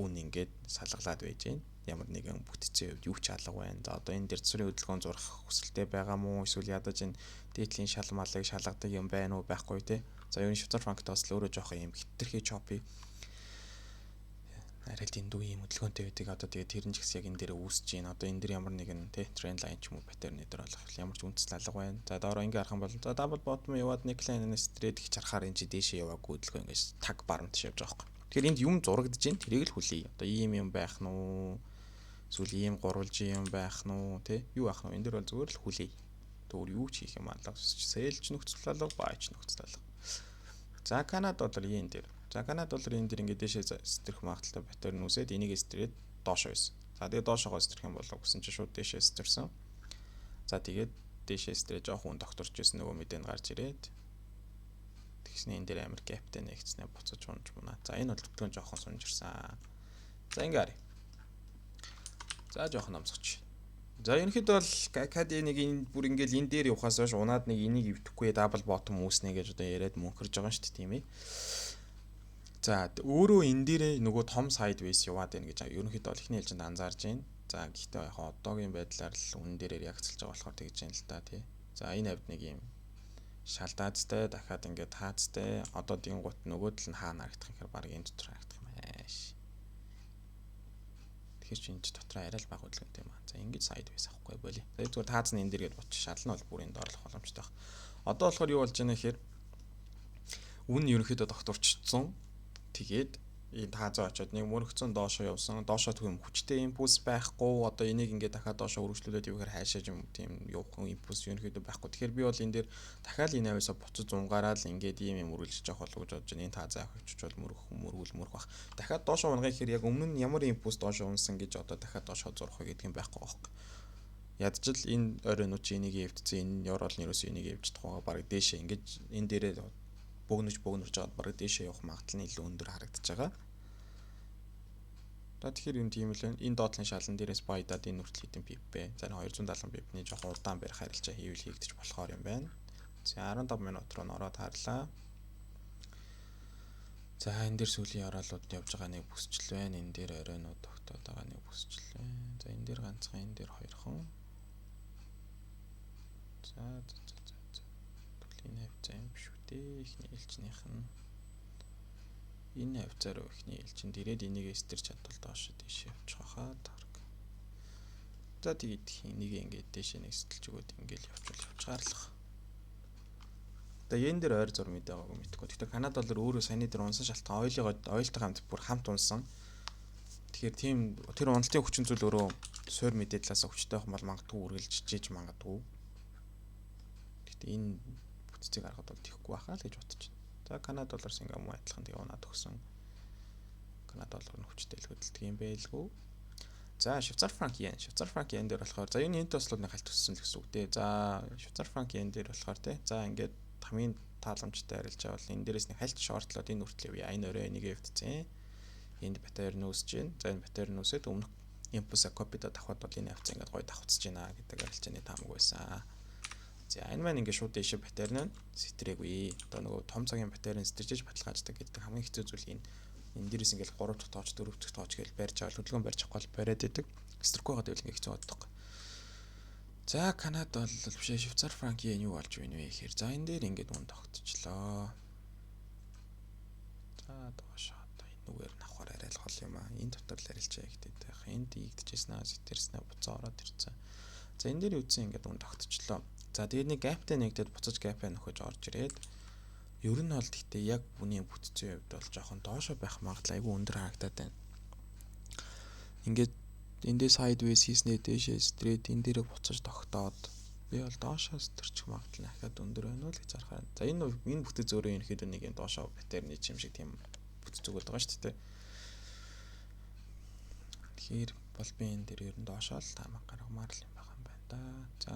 үн ингээд салгалаад байж байна. Ямар нэгэн бүтцийн хувьд юу ч алга байна. За, одоо энэ дээр засварын хөдөлгөөн зурах хүсэлтэй байгаа мó эсвэл ядаж энэ дээдлийн шал малыг шалгадаг юм байна уу, байхгүй те. За, ер нь Швейцар франкт бас л өөрөө жоохон юм хитрхи choppy, арай л дэндүү юм хөдөлгөөнтэй байдаг. Одоо тэгээд тэр нь ч гэсэн яг энэ дээр үүсэж байна. Одоо энэ дээр ямар нэгэн тий trend line ч юм уу pattern дээр болох ямар ч үндэслэл алга байна. За, доороо ингээ харах юм бол за double bottom яваад neckline-аас trade хийж харахаар энэ чи дээшээ яваагүй хөдөлгөөн ингээ таг барамт явж байгаа байхгүй. Тэгэхээр энд юм зурагдаж байна. Тэрийг л хүлээе. Одоо ийм юм байх нь уу? Эсвэл ийм гурвалжин юм байх нь уу? Тэ юу байх нь? Энэ дээр бол зүгээр л хүлээе. Өөр юу ч хийх юм алга. Sell ч нөхцөл алга, buy ч нөхцөл алга. За, Канада доллар yen дээр. За, Канада доллар энэ дэр ингээд дээшээ сэтрэх магадлалтай pattern үүсээд энийг сэтрээд доошоо байсан. За, тэгээд доошоогоо сэтрэх юм болоо гэсэн чинь шууд дээшээ сэтэрсэн. За, тэгээд дээшээ сэтрээ жоох үн докторч байсан, нөгөө мэдээнд гарч ирээд тэгснэ энэ дээр амар gap тэй нэгцнэ буцаж унж мунаа. За, энэ бол хөдөлгөөн жоохон сунжирсан. За, ингээ харъя. За, жоохон номсгоч. За, ерөнхийдөө бол CAD нэг энэ бүр ингээл энэ дээр явахаас хойш унаад нэг энийг эвдэхгүй double bottom үүснэ гэж одоо яриад мөнхөрж байгаа шүү дээ, тийм ээ. За, өөрөө энэ дээрээ нөгөө том sideways яваад байна гэж ерөнхийдөө бол эхний ээлжинд анзаарж байна. За, гэхдээ яг одоогийн байдлаар л үнэн дээрээ реакцлж байгаа болохоор тэгж байна л да, тий. За, энэ хавьд нэг юм шалдаацтай дахиад ингээд таацтай, одоо дингуут нөгөө тал нь хаана харагдах юм гэхээр баг энэ дотор харагдах юм ааш. Тэгэхээр чи энэ ч дотроо арай л бага хөдөлгөөнтэй юм аа. За, ингэж sideways авахгүй боли. За, зүгээр тааз нь энэ дээр гээд бутч шал нь бол бүр энд орлох боломжтой байх. Одоо болохоор юу болж байна гэхээр үн ерөнхийдөө тогтворчсон. Тэгээд энэ таазаа очиод нэг мөрөгцөн доошоо явсан. Доошоо тийм хүчтэй импульс байхгүй. Одоо энийг ингээд дахиад доошоо үргэлжлүүлээд явахаар хайшаа юм тийм явах импульс ерөнхийдөө байхгүй. Тэгэхээр би бол энэ дээр дахиад энэ авьяасаа буцаж зунгараад л ингээд ийм юм үргэлжлэж явах болов гэж бодож байна. Энэ таазаа авчиж бол мөрөх мөргүүл мөрөх бах. Дахиад доошоо унгах гэхээр яг өмнө нь ямар импульс доошоо унсан гэж одоо дахиад доошоо зурах вэ гэдэг юм байхгүй байхгүй. Ядчил энэ оройнууд чи энийг эвдсэн, энэ ёроол нь ерөөсөө энийг эвдчих байгаа. Бараг дээшээ ингэж энэ дээрээ бөгнөж бөгнөрж байгаад бараг дээшээ явах магадлал нь илүү өндөр харагдаж байгаа. За, тэгэхээр юм тийм л байна. Энэ доотлын шалан дээрээс buy-даад энэ хүртэл хэдэн pip бэ? За, 270 pip-ний жоохон удаан барих харилцаа хийвэл хийгдэж болохоор юм байна. За, 15 минут руу ороод харлаа. За, энэ дээр сүүлийн ёроолууд явж байгаа нэг бүсчил байна. Энэ дээр оройнууд тогтоод байгаа нэг бүсчил байна. За, энэ дээр ганцхан, энэ дээр хоёрхон. За за за за за. Тэгвэл энэ хавцаа юм шүү дээ. Эхний ээлжнийх нь энэ хавцаа руу эхний ээлжинд ирээд энийг эстэрч чадвал доош тийш явчих хаа тараг. За, тэгээд энийг ингээд дээшээ нэг сэтэлж өгөөд ингээд явчвал явчихаар л. Одоо энэ дээр ойр зур мэдээ байгаагүй мэдэхгүй. Гэхдээ Канада доллар өөрөө саяны дээр унсан шалтгаан oil-ыгоо oil-той хамт бүр хамт унсан. Тэгэхээр тийм тэр уналтын хүчин зүйл өөрөө суур мэдээ талаас хүчтэй байх бол магадгүй үргэлжлэж иж магадгүй. Гэхдээ энэ бүтцийг харахад бол тийхгүй байхаа л гэж бодож байна. За, Канада доллар Сингапур муу адилхан тэгээ унаад өгсөн. Канада доллар нь хүчтэй л хөдөлдөг юм байлгүй. За, Швейцар франк йен. Швейцар франк йен дээр болохоор за энэ туслуудны хальт өссөн л гэсэн үг дээ. За, Швейцар франк йен дээр болохоор те. За, ингээд хамгийн тааламжтай арилжаа бол энэ дээрээс нэг хальт short-лоод энэ хүртэл явъя. Энэ орой энийг эвдсэн. Энд pattern үүсэж байна. За, энэ pattern үүсээд өмнөх импульс copy-до давхад бол энэ хавцаа ингээд гоё давхцаж байна гэдэг арилжааны таамаг байсан. За, энэ маань ингээд шууд дээшээ pattern нь сэтрээгүй. Одоо нөгөө том цагийн pattern сэтэржиж баталгааждаг гэдэг хамгийн хэцүү зүйл энэ. Энэ дээрээс ингээд 3 дахь тооч, 4 дахь тооч гэж барьж авал хөдөлгөөн барьж авахгүй бол бариад идэг. Сэрэхгүй байгаа гэвэл ингээд хэцүү боддог. За, Канада бол биш, Швейцар франкийн юу болж байна вэ гэхээр за энэ дээр ингээд үн тогтчлоо. За, доош одоо энэ нүгээр нь авахар арай л гол юм аа. Энэ дотор л арилжаа ихтэй байх. Энд ийгдчихсэн аа, сэтэрсэн буцаа ороод ирсэн. За, энэ дээр үтсэн ингээд үн тогтчлоо. За, тэгээд нэг gap-тай нэгдээд буцаж gap-аа нөхөж орж ирээд ер нь бол гэхдээ яг бүний бүтцийн хувьд бол жоохон доошо байх магадлал айгүй өндөр харагдаад байна. Ингээд эндээ sideways хийснээ дээшээ сэтрээд энэ дээрээ буцаж тогтоод би бол доошоо сэтэрчих магадлал нь ахаад өндөр байна уу л гэж харахаар. За, энэ бүтэц өөрөө ерөнхийдөө нэг юм доошоо pattern-ы юм шиг тийм бүтэц өгöd байгаа шүү дээ. Тэгэхээр бол би энэ дээр ер нь доошоо л таамаг гаргамаар л юм байгаа юм байна да. За,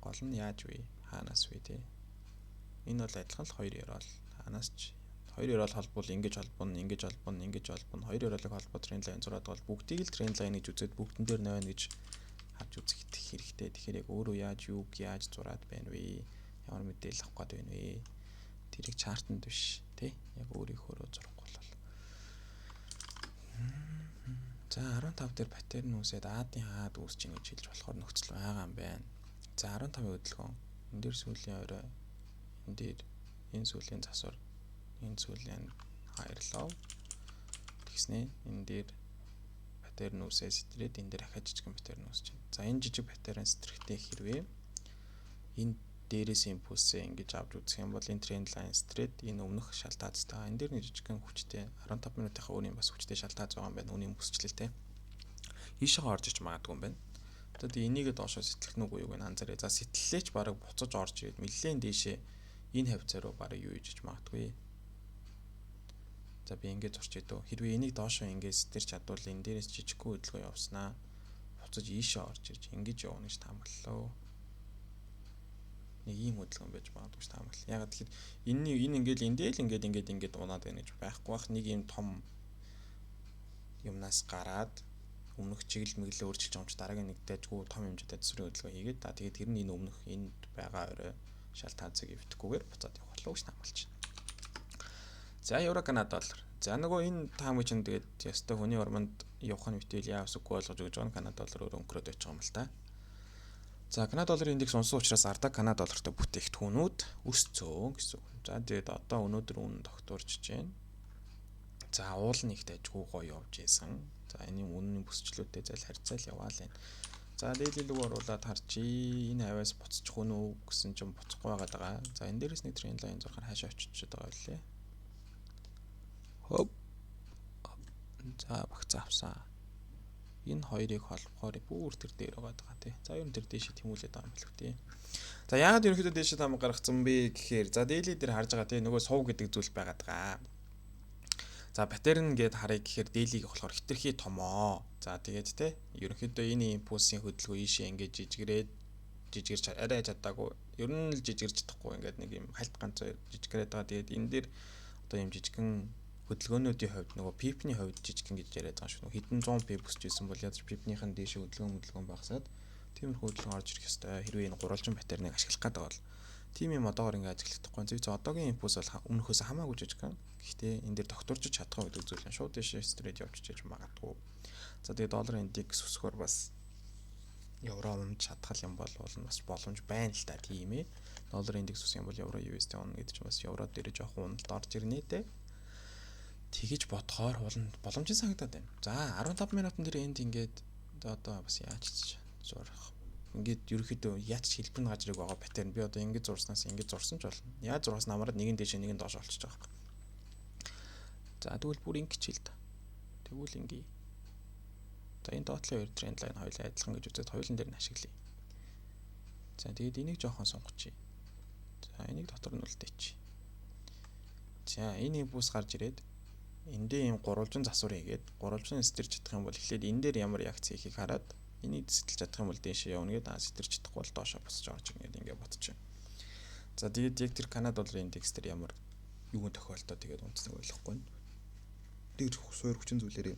гол нь яаж вэ? Хаанаас вэ те? Энэ бол адилхан л хоёр ёроол. Хаанаас ч хоёр ёроол холбол ингэж холбоно, ингэж холбоно, ингэж холбоно. Хоёр ёроолыг холбоо trend line зураад бол бүгдийг л trend line гэж үзээд бүгдэн дээр 0 гэж харж үзэх хэрэгтэй. Тэгэхээр яг өөрөө яаж юуг яаж зураад байна вэ? Ямар мэдээлэл авах гээд байна вэ? Тэрийг chart-анд биш тий. Яг өөрийнхөөрөө зурахгүй бол. За, 15 дээр pattern үүсээд А-ын хаад үүсэж ийн гэж хэлж болохоор нөхцөл байгаа юм байна. За, 15-ын хөдөлгөөн. Энэ дээр сүүлийн орой, энэ дээр энэ сүүлийн засвар, энэ сүүлийн higher low тэгснэ энэ дээр pattern үүсээ сэтрээд энэ дээр ахиад жижигэн pattern үүсэж байна. За, энэ жижиг pattern сэтрэхтэй хэрвээ энэ дээрээс импульсээ ингэж авч үзэх юм бол энэ trend line сэтрээд энэ өмнөх шалтгаацтай. Энэ дээр нэг жижигхэн хүчтэй 15 минутынхаа өөрийн бас хүчтэй шалтгааз байгаа юм байна. Үнийн бүсчлэлтэй. Ийшээ орж ич магадгүй юм байна. Одоо тэгээ энийг доошоо сэтлэх нүг юу гэн анзаарээ. За, сэтлэлээч бараг буцаж орж ирээд нэлээд дээшээ энэ хавцаа руу бараг юу хийж магадгүй. За, би ингэж зурч идөө. Хэрвээ энийг доошоо ингэж сэтэрч чадвал энэ дээрээс жижиггүй хөдөлгөөн явснаа буцаж ийшээ орж ирж ингэж явна гэж таамаглалаа. Нэг ийм хөдөлгөөн байж магадгүй гэж таамаглал. Ягаад тэгэхээр энэ энэ ингээл эндээ л ингээд ингээд ингээд унаад байна гэж байхгүй бах. Нэг ийм том юмнаас гараад өмнөх чиглэл мэглээ өөрчилж байгаа юм чи дараагийн нэг дайжгүй том хэмжээтэй төсвөрийн хөдөлгөөн хийгээд та тэгээд тэр нь энэ өмнөх энд байгаа орой шал таазыг эвдэхгүйгээр буцаад явах болов уу гэж таамаглаж байна. За, евро канада доллар. За, нөгөө энэ таамаг чинь тэгээд ёстой хүний ормонд явах нь битүүл яавс үгүй болгож өгч байгаа нь канада доллар өөрөө өнгөрөөд байж байгаа юм л та. За, Канада долларын индекс унсан учраас ардаа Канада доллартай бүтээгдэхүүнүүд өсцөө гэсэн үг. За, тэгээд одоо өнөөдөр үн тогтворч байна. За, уул нэгт ажгүй гоё явж исэн. За, энэ үнэн бүсчлүүтэй зайл харьцаал яваал энэ. За, daily рүү оруулаад харчий. Энэ хавьяас буцчих уу нү гэсэн чинь буцахгүй байгаад байгаа. За, энэ дээрээс нэг trend line зурхаар хаашаа очиж байгаа вэ? Хоп. За, багцаа авсан. Энэ хоёрыг холбохоор бүр тэр дээр байгаа даа, тий. За, ер нь тэр дээшээ тэмүүлээд байгаа юм билүү, тий. За, яагаад ерөнхийдөө дээшээ там гаргацсан бэ гэхээр, за, daily дээр харж байгаа, тий, нөгөө сув гэдэг зүйл байгаад байгаа. За, pattern гээд харъя гэхээр daily-г болохоор хитрхи томоо. За, тэгээд те ерөнхийдөө энэ импульсийн хөдөлгөөн ийшээ ингээд жижигрээд жижигэрч арай чадаагүй. Ер нь л жижигэрч чадахгүй, ингээд нэг юм хальт ганц жижигрээд байгаа. Тэгээд энэ дээр одоо юм жижигэн хөдөлгөөнүүдийн хувьд, нөгөө pip-ний хувьд жижигэн гэж яриад байгаа шүү. Хэдэн 100 pip өсөж исэн бол ядаж pip-нийхэн дээшээ хөдөлгөөн багасаад тиймэрхүү хөдөлгөөн орж ирэх ёстой. Хэрвээ энэ гурвалжин pattern-ыг ашиглах гэдэг бол тийм юм одоогор ингээ ажиглахдаггүй. Зөв зөв одоогийн импульс бол өмнөхөөс хамаагүй жижигхэн. Гэхдээ энэ дээр тогтворж чадах гэдэг зүйл нь шууд дээшээ straight явчихж магадгүй. За, тэгээ доллар индекс өсгөхөр бас евро унж чадах юм бол бас боломж байна л та, тийм ээ. Доллар индекс өсөх юм бол евро USD унна гэдэг чинь бас евро дээр жоохон уналт орж ирнэ дээ. Тэгэж бодохоор боломжийн санагдаад байна. За, 15 минутан дээр энд ингээд одоо бас яаж зурах, ингээд ерөөхдөө яаж хэлбэр нь гаж ирэг байгаа pattern. Би одоо ингэж зурснаас ингэж зурсан ч болно. Яаж зурхаас намраад нэгэн дээшээ, нэгэн доош олчиж байгаа юм. За, тэгвэл бүр ингэж хэл та. Тэгвэл ингэ. За, энэ доотлын хоёр trend line хоёулаа адилхан гэж үзээд хоёулын дээр нь ашиглая. За, тэгээд энийг жоохон сунгачъя. За, энийг дотор нь үлдээч. За, энэ импульс гарч ирээд эндээ ийм гурвалжин засвар хийгээд гурвалжин сэтэрч чадах юм бол эхлээд энэ дээр ямар реакц хийхийг хараад, энийг сэтэлж чадах юм бол дээшээ явна гэдэг, аа, сэтэрч чадахгүй бол доошоо буцаж орж ирнэ гэдэг ингээд бодчих. За, тэгээд яг тэр Канада долларын индекс дээр ямар юун тохиолдоо тэгээд унтсныг ойлгохгүй байна. Дээр суур хүчин зүйлээрээ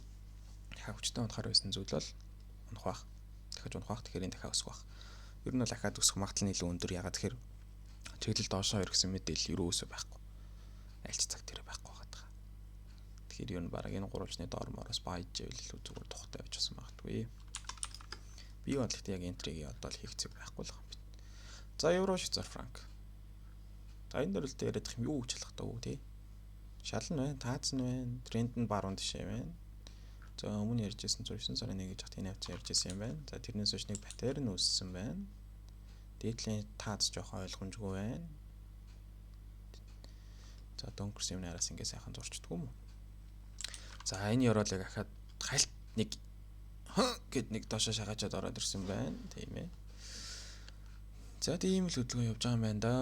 дахиад хүчтэй унахаар байсан зүйл бол унах бах. Дахиж унах бах. Тэгэхээр энэ дахиад өсөх бах. Ер нь бол дахиад өсөх магадлал нь илүү өндөр. Ягаад тэгэхээр чиглэл доошоо ирсэн мэдээлэл ерөөсөө байхгүй. Альч цаг тэр байхгүй байгаа. Тэгэхээр ер нь бараг энэ гурвалжны доор мороос баяж ивэл илүү зүгээр тухтай байж бас магадгүй. Би бол гэхдээ яг entry-г одоо л хийх зэг байхгүй л юм байна. За, евро швейцар франк. За, энэ дээр л яриад юм юу гэж хэлэх таа тий. Шал нь байна, тааз нь байна, тренд нь баруун тишээ байна. За, өмнө ярьжсэн 9 сарын 1 гэж хат энэ хавцаа ярьжсэн юм байна. За, тэрнээс хойш нэг pattern үүссэн байна. Дээдлийн тааз жоохон ойлгомжгүй байна. За, дөнгөрсөн юмны араас ингээ сайхан зурчдгүй юм уу? За, энэ ёроолыг ахаад хальт нэг гэд нэг доошоо шагаачаад ороод ирсэн байна. Тийм ээ. За, тийм л хөдөлгөөн явж байгаа юм байна да.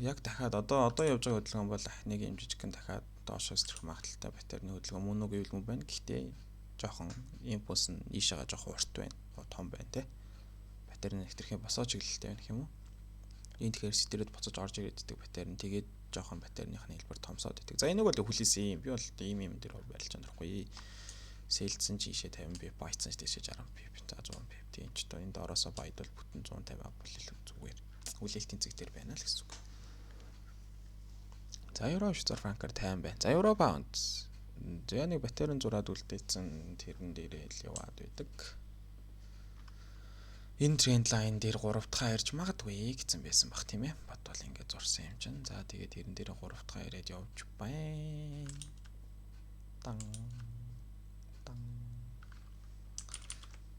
Яг дахиад одоо явж байгаа хөдөлгөөн бол нэг юм жижигхэн дахиад доошоо сэрэх магадлалтай pattern-ы хөдөлгөөн мөн үү гэвэл мөн байна. Гэхдээ жоохон импульс нь ийшээгээ жоохон урт байна. Том байна те. Pattern хэтэрхий босоо чиглэлтэй байна гэх юм уу? Энэ тэгэхээр сэтрэд буцаж орж ирээд идэг pattern. Тэгээд жоохон pattern-ых нь хэлбэр томсоод идэг. За, энийг бол хүлээсэн юм. Би бол ийм юм дээр барилж чадахгүй. Sell-дсэн чи ийшээ 50 pip, buy-дсан ч тийшээ 60 pip, за, 100 pip. Тийм ч одоо энэ доороосоо buy-д бол бүтэн 150 бол илүү зүгээр. Хүлээлтийн зэг дээр байна л гэсэн үг. За, евро швейцар франкаар 50 байна. За, евро паунд. За, нэг pattern зураад үлдээсэн, тэрэн дээрээ л яваад байдаг. Энэ trend line дээр 3 дахь ирж магадгүй гэсэн байсан бах, тийм ээ. Бат бол ингээд зурсан юм чинь. За, тэгээд тэрэн дээр 3 дахь ирээд явж байна. Дан дан.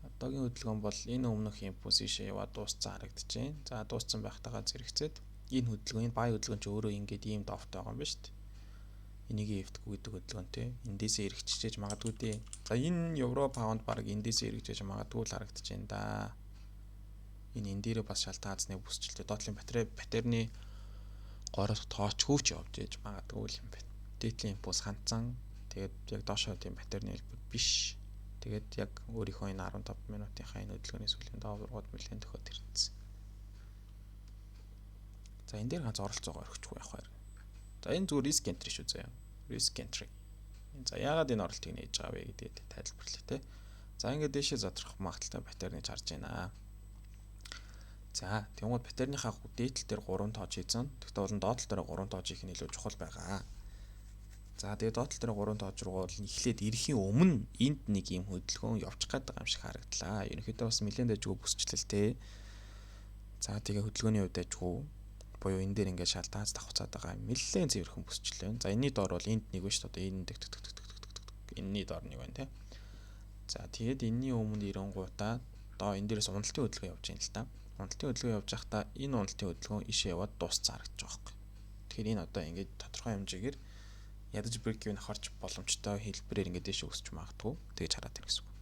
Одоогийн хөдөлгөөн бол энэ өмнөх импульс ийшээ яваад дууссан харагдаж байна. За, дууссан байхтайгаа зэрэгцээд энэ хөдөлгөөн, энэ buy хөдөлгөөн чи өөрөө ингээд ийм дофтой байгаа юм байна шүү дээ. Энийг эвдэхгүй гэдэг хөдөлгөөнтэй эндээсээ эргэжчихэж магадгүй дээ. За, энэ евро паунд баг эндээсээ эргэжээж магадгүй л харагдаж байна да. Энэ энэ дээрээ бас шал таазны бүсчлээ. Доотлын батарей pattern-ы горох тоочгүй ч явж ээж магадгүй л юм байна. Дээдлийн импульс хандсан. Тэгээд яг доошоо тийм pattern-ы хэлбэр биш. Тэгээд яг өөрийнхөө энэ 15 минутынхаа энэ хөдөлгөөний сүүлийн дооврууд нэлээд төхөөд ирсэн. За, энэ дээр ганц оролцоогоо орхихгүй явах байр. За, энэ зүгээр risk entry шүү заяа. Risk entry. За, яагаад энэ оролтыг нээж байгаа вэ гэдгээд тайлбарлая те. За, ингээд дээшээ задрах магадлалтай pattern-ыг харж байна. За, тэгмүүд pattern-ыхаа дээдл дээр 3 тоож хийсэн. Тэгтээ бол доотлол дээр 3 тоож хийх нь илүү чухал байгаа. За, тэгээ доотлол дээр 3 тоож руу бол эхлээд ирэхийн өмнө энд нэг юм хөдөлгөөн явчих гээд байгаа юм шиг харагдлаа. Ерөнхийдөө бас нэлээд дайжгүй бүсчлэл те. За, тэгээ хөдөлгөөний хувьд дайжгүй буюу энэ дээр ингээд шал таац давхцаад байгаа юм. Нэлээд цэвэрхэн бүсчлээ. За, энэний доор бол энд нэг ба шүү дээ. Одоо энэ тэг тэг тэг тэг тэг тэг. Энэний доор нэг байна те. За тэгээд энэний өмнө ирэнгуутаа доо энэ дээрээс уналтын хөдөлгөөн явж байна л та. Уналтын хөдөлгөөн явж байхдаа энэ уналтын хөдөлгөөн ишээ яваад дууссан харагдаж байгаа байхгүй. Тэгэхээр энэ одоо ингээд тодорхой хэмжээгээр ядаж break even харж боломжтой хэлбэрээр ингээд дээшээ өсч магадгүй. Тэгэж хараад байна гэсэн үг.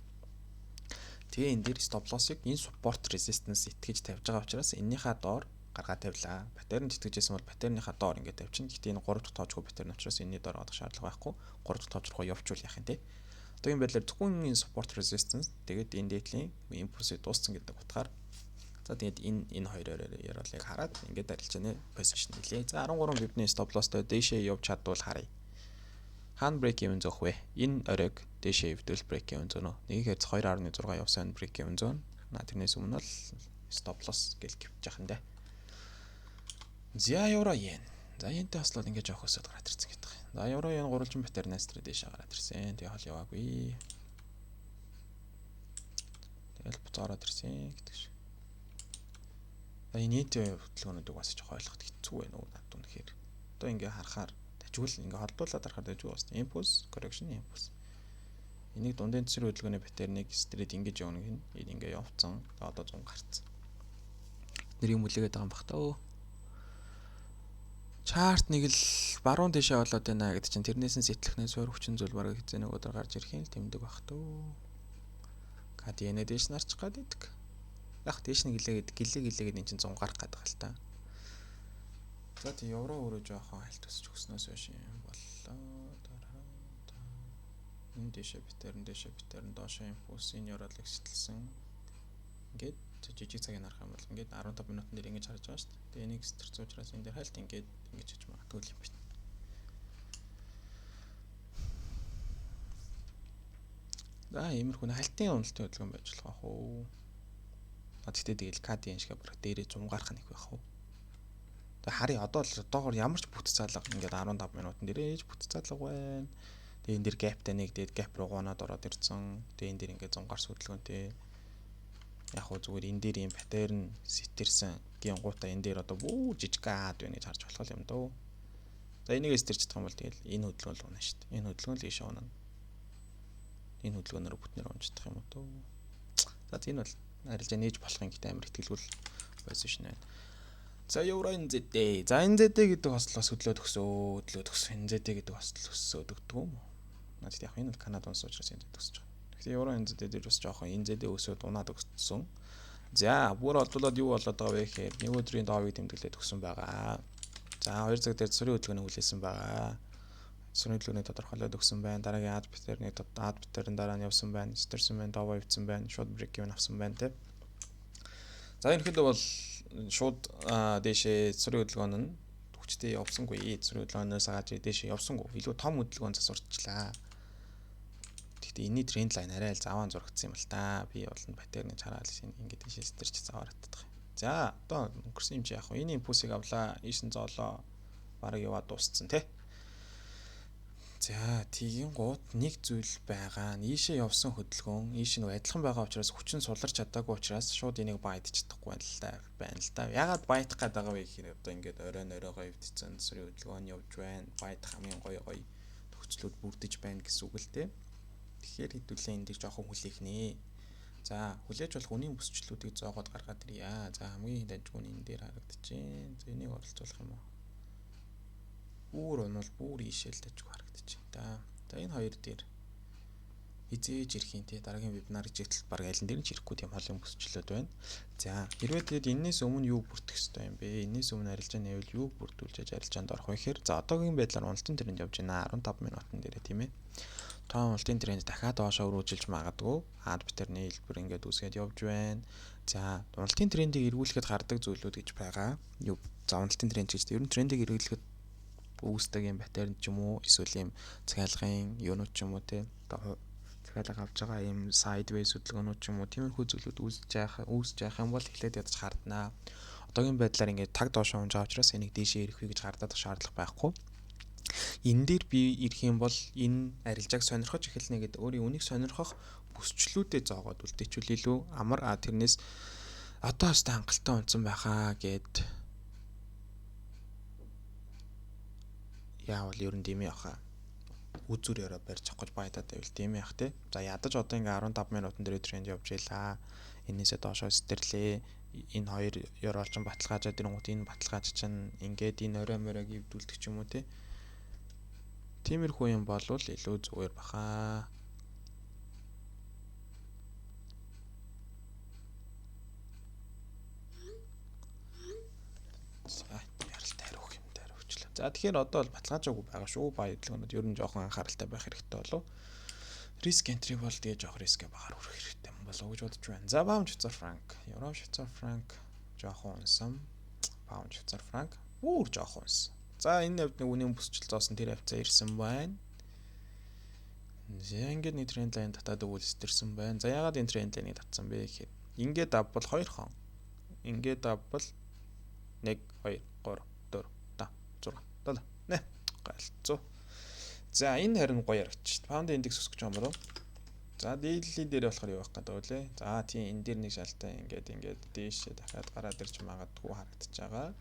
Тэгээ энэ дээр stop loss-ыг энэ support resistance итгэж тавьж байгаа учраас энэнийхээ доор гаргаа тавилаа. Pattern итгэжсэн бол pattern-ийнхаа доор ингээд тавьчихна. Гэхдээ энэ 3 дахь тоочгүй pattern учраас энэний доор одох шаардлага байхгүй. 3 дахь тооч руу явуучвал яах юм те. Одоогийн байдлаар зөвхөн энэ support resistance тэгээд энэ дээдлийн импульсыг дууссан гэдэг утгаар за тэгээд энэ хоёр ёроолыг хараад ингээд арилжааны position нэлээ. За 13 pip-ний stop loss-той дээшээ явж чадвал харъя. Хаана break even зөөх вэ? Энэ оройг дээшээ эвдвэл break even зөөнө. 1 Hz 2.6 явсан break even зөөн. На тэрнээс өмнө л stop loss гэл гівж яхан дээ. За евро йен. За йентэй хослоод ингэж явах өсөд гараад ирсэн гэдэг. За евро йен гурвалжин pattern-аас тэр дээшээ гараад ирсэн. Тэгээ хол яваагүй. Тэгэл буцаа ороод ирсэн гэдэг шиг. За энэ нийтийн хөдөлгөөнүүдийг бас жоох ойлгоход хэцүү байна уу надад үнэхээр. Одоо ингээ харахаар дажгүй ингээ холдуулаад харахаар дажгүй бас impulse, correction, impulse. Энийг дундын цэцэр хөдөлгөөний pattern-ыг стрит ингэж явна гин. Энэ ингээ явцсан. Одоо 100 гарцсан. Нэр юм үлээгээд байгаа юм бах та өө. Chart нэг л баруун тишээ болоод байна гэдэг чинь тэрнээс нь сэтлэхнээ суурь хүчин зүйл бараг хэзээ нэг өдөр гарч ирэх юм л тэмдэг бах төө. CAD yen дээш нарчих гад идэх. Яг дээш нь гэлээгээд гэлээ гэлээгээд эн чинь 100 гарах гэдэг л та. За тий евро өөрөө жоохон хальт өсч өгснөөс хойш юм боллоо. Дараа энэ дээшээ pattern дээшээ pattern доошоо импульс энэ ёроолыг сэтэлсэн. Ингээд жижиг цагийг харах юм бол ингээд 15 минутан дээр ингэж харж байгаа шүү дээ. Тэгээ энийг сэтэрсэн учраас энэ дээр хальт ингээд ингэж хийж магадгүй юм байна. За иймэрхүү хальтын уналтын хөдөлгөөн байж болох ах уу. А тэгтээ тэгэл CAD yen шиг бараг дээрээ 100 гарах нэг байх уу. Тэгээ харъя одоо л одоогор ямар ч бүт цаалга ингээд 15 минутан дээр ээж бүт цаалга байна. Тэгээ энэ дэр gap-тай нэгдээд gap руу гоноод ороод ирсэн. Тэгээ энэ дэр ингээд 100 гарс хөдөлгөөнтэй. Яг хөө зүгээр энэ дээр юм pattern сэтэрсэн гингуудаа энэ дээр одоо бүр жижиг аад байна гэж харж болох юм дөө. За энийг сэтэрч чадах юм бол тэгэл энэ хөдөлгөөн л унаа шүү дээ. Энэ хөдөлгөөн л ийшээ унана. Энэ хөдөлгөөнөөр бүтнээр унжчих юм уу дөө. За энэ бол арилжаа нээж болох юм гэдэг амар итгэлгүй position байна. За евро NZD. За NZD гэдэг хослол бас хөдлөөд өгсөө, хөдлөөд өгсөн. NZD гэдэг хослол өссөөд өгдөг юм уу? Надад яг энэ бол Канад унс учраас NZD өсөж байгаа. Тэгэхээр евро NZD дээр бас жоохон NZD өсөөд унаад өгсөн. За бүр олдуулаад юу болоод байгаа вэ гэхээр нэг өдрийн доовыг тэмдэглээд өгсөн байгаа. За 2 цаг дээр цэцрийн хөдөлгөөнийг хүлээсэн байгаа. Цэцрийн хөдөлгөөнийг тодорхойлоод өгсөн байна. Дараагийн ад pattern-ыг ад pattern дараа нь явсан байна. Сэтэрсэн байна, доовоо ивдсэн байна. Шууд break even авсан байна те. За ерөнхийдөө бол шууд дээшээ цэцрийн хөдөлгөөн нь хүчтэй явсангүй. Цэцрийн хөдөлгөөнөөс гарч дээшээ явсангүй. Илүү том хөдөлгөөн засварчлаа. Гэхдээ энэний тренд лайн арай л заваан зурагдсан юм л та. Би бол pattern-ыг хараад ингээд тийшээ сэтэрч заваар татдаг. За одоо өнгөрсөн юм чи яах вэ? Энэ импульсыг авлаа, ийш нь зоолоо. Бараг яваад дууссан тий. За тгийн гут нэг зүйл байгаа. Ийшээ явсан хөдөлгөөн ийш нь адилхан байгаа учраас хүчин суларч чадаагүй учраас шууд энийг байдчих чадахгүй байна л да. Байна л да. Ягаад байдах гээд байгаа вэ гэхээр одоо ингээд оройн оройгоо эвдсэн зүсрийн хөдөлгөөн явж байна. Байдах хамгийн гоё гоё төгслүүд бүрдэж байна гэсэн үг л дээ. Тэгэхээр хэдүүлээ энэ дээр жоохон хүлээх нэ. За хүлээж болох үнийн бүсчлүүдийг зоогоод гаргаад ирье. За хамгийн дажгүй нь энэ дээр харагдчихээн. За энийг оролцуулах юм уу? Бүр унвал бүр ийшээ л дажгүй харагдчихээн да. За энэ хоёр дээр хизээж ирэх юм те дараагийн вебинар хичээлд баг аль нь дээр нь ч ирэхгүй тийм холын бүсчлүүд байна. За хэрвээ тэгээд энэс өмнө юу бүртгэх ёстой юм бэ? Энэс өмнө арилжаа нэвэл юу бүрдүүлж арилжаанд орох вэ гэхээр за одоогийн байдлаар уналтын тренд явж байна. 15 минутан дээр тийм ээ. Тоон уналтын тренд дахиад доошоо өргөжилж магадгүй. Ад pattern-ы хэлбэр ингээд үүсгээд явж байна. За уналтын трендийг эргүүлэхэд гардаг зүйлүүд гэж байгаа. Юу за уналтын тренд гэж ер нь трендийг эргүүлэхэд үүсдэг юм pattern ч юм уу эсвэл юм захиалгын юунууд ч юм уу те захиалга авч байгаа юм sideways хөдөлгөөнүүд ч юм уу тиймэрхүү зүйлүүд үүсэж яах юм бол эхлээд ядаж харднаа. Одоогийн байдлаар ингээд таг доошоо унж байгаа учраас энийг дээшээ ирэх үү гэж гардах шаардлага байхгүй. Энэ дээр би ирэх юм бол энэ арилжааг сонирхож эхэлнэ гэдэг өөрийн үнийг сонирхох бүсчлүүдээ зоогоод үлдээчүүл илүү амар. А тэрнээс одоо өстой хангалттай унтсан байхаа гэд яавал ер нь димээ явах. Үзүр ёроо барьж авах гэж buy даад байвал тийм яах те. За, ядаж одоо ингээ 15 минутан дээр тренд явж илаа. Энээсээ доошоо сэтэрлээ. Энэ хоёр ёроол чинь баталгаажаад ирэнгүүт энэ баталгааж чинь ингээд энэ орой моройг эвдүүлдэг ч юм уу те. Тиймэрхүү юм болвол илүү зүгээр баха. За, яралтай хариух юм дээр хөвчлээ. За, тэгэхээр одоо бол баталгаажаагүй байгаа шүү. Buy хөдөлгөөнүүд ер нь жоохон анхааралтай байх хэрэгтэй болов. Risk entry бол тэгээ жоох рискээ багаар хүрэх хэрэгтэй юм болов уу гэж бодож байна. За, паунд швейцар франк, евро швейцар франк жоохон унсан. Паунд швейцар франк бүр жоохон унсан. За, энэ хавьд нэг үнийн бүсчил зоосон тэр хавьцаа ирсэн байна. За, ингээд нэг trend line татаад өгвөл сэтэрсэн байна. За, ягаад энэ trend line-ыг татсан бэ гэхээр ингээд авбал 2 хон. Ингээд авбал 1 2 3 4 5 6 7 8 галзуу. За, энэ харин гоё яригдчих. Паунд индекс өсөх гэж байгаа юм болов. За, daily дээр болохоор юу байх гэдэг вэ? За, тийм, энэ дээр нэг шалтай ингээд ингээд дээшээ дахиад гараад ирж магадгүй харагдаж байгаа.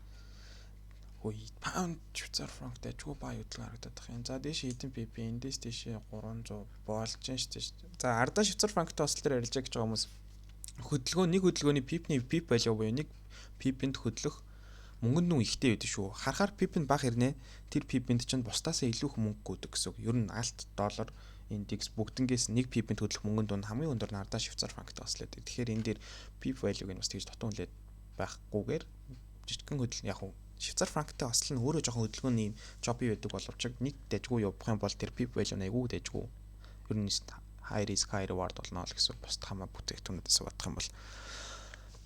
Хөөе, паунд швейцар франк дайжгүй buy хөдөлгөөн харагдаад байх юм. За, дээшээ хэдэн pip, эндээс дээшээ 300 болж шүү дээ. За, ардаа швейцар франктай осол дээр арилжаа гэж байгаа хүмүүс хөдөлгөөн нэг хөдөлгөөний pip ний pip value буюу нэг pip энд хөдлөх мөнгөнд нүн ихтэй байдаг шүү. Харахаар pip нь бага ирнэ. Тэр pip энд чинь бусдаасаа илүү их мөнгө гүйдэг гэсэн үг. Ер нь алт, доллар индекс бүгднгээс нэг pip энд хөдлөх мөнгөнд дунд хамгийн өндөр нь ардаа швейцар франктай бас л байдаг. Тэгэхээр энэ дээр pip value-г нь бас тэгж дутуу хүлээд байхгүйгээр жижигхэн хөдөл яг уу швейцар франктай осол нь өөрөө жоохон хөдөлгөөний choppy байдаг боловч нэг дажгүй явах юм бол тэр pip value нь айгүй дажгүй. Ер нь high risk high reward болно л гэсэн, бусд хамаа бүтээгдэхүүнүүдээс бодох юм бол.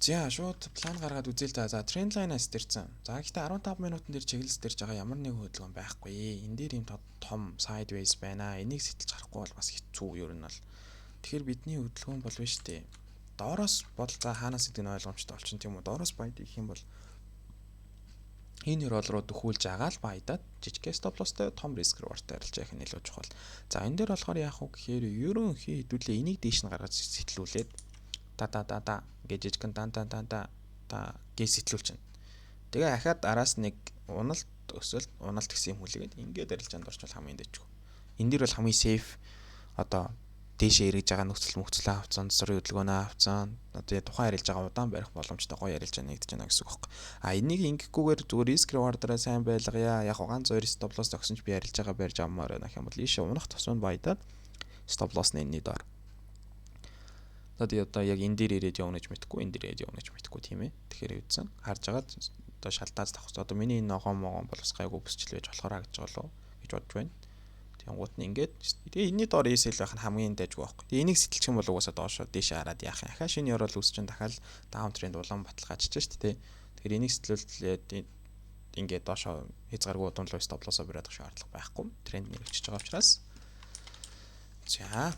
За, шууд план гаргаад үзье л да. За, trend line-аас дэрсэн. За, гэхдээ 15 минутан дээр чиглэлс дэрж байгаа ямар нэгэн хөдөлгөөн байхгүй. Энэ дээр ийм том sideways байна. Энийг сэтэлж гарахгүй бол бас хэцүү ер нь бол. Тэгэхээр бидний хөдөлгөөн бол биш үү? Доороос бол за хаанаас гэдэг нь ойлгомжтой болчин, тийм үү? Доороос buy хийх юм бол энэ ёроол руу дөхүүлж агаал buy даад жижиг stop loss-той том risk reward-тай арилжаа их нь илүү чухал. За, энэ дээр болохоор яах вэ гэхээр ерөнхий хэдүүлээ энийг дээш нь гаргаж сэтлүүлээд та та та та гэж жижигэн дан дан дан та та гэж сэтлүүлчихнэ. Тэгээ ахаад араас нэг уналт өсөлт уналт гэсэн юм хүлээгээд ингээд арилжаанд орчвол хамгийн дэжгүй. Энэ дэр бол хамгийн safe, одоо дээшээ эргэж байгаа нөхцөл мөхцлөө авцсан, засварын хөдөлгөөнөө авцсан. Одоо тухайн арилж байгаа удаан барих боломжтой гоё арилжаа нэгдэж байна гэсэн үг байхгүй. А энийг ингэхгүйгээр зүгээр risk reward-аараа сайн байлгая. Яг ганц хоёр stop loss тогсон ч би арилж байгаа барьж авмаар байна гэх юм бол ийшээ унах тусманд buy даад stop loss нь энэний доор. Одоо тий, одоо яг энэ дээр ирээд явна гэж мэдэхгүй, энэ дээр ирээд явна гэж мэдэхгүй, тийм ээ. Тэгэхээр үдсэн харж байгаа одоо шалдааз тавах. Одоо миний энэ ногоон могоон бол бас гайгүй бүсчил байж болохоор харагдаж байгаа болов гэж бодож байна. Тэнгууд нь ингээд тэгээ энэний доор SL байх нь хамгийн дайжгүй байхгүй. Тэгээ энийг сэтэлчих юм бол угаасаа доошоо дээшээ хараад яах юм. Ахаа шинэ ёроол үүсч чинь дахиад down trend улаан баталгаажиж шүү дээ. Тэгэхээр энийг сэтэлүүлээд ингээд доошоо хязгааргүй удам руу stop loss-оо бариад шаардлага байхгүй. Тренд нэрвчиж байгаа учраас. За,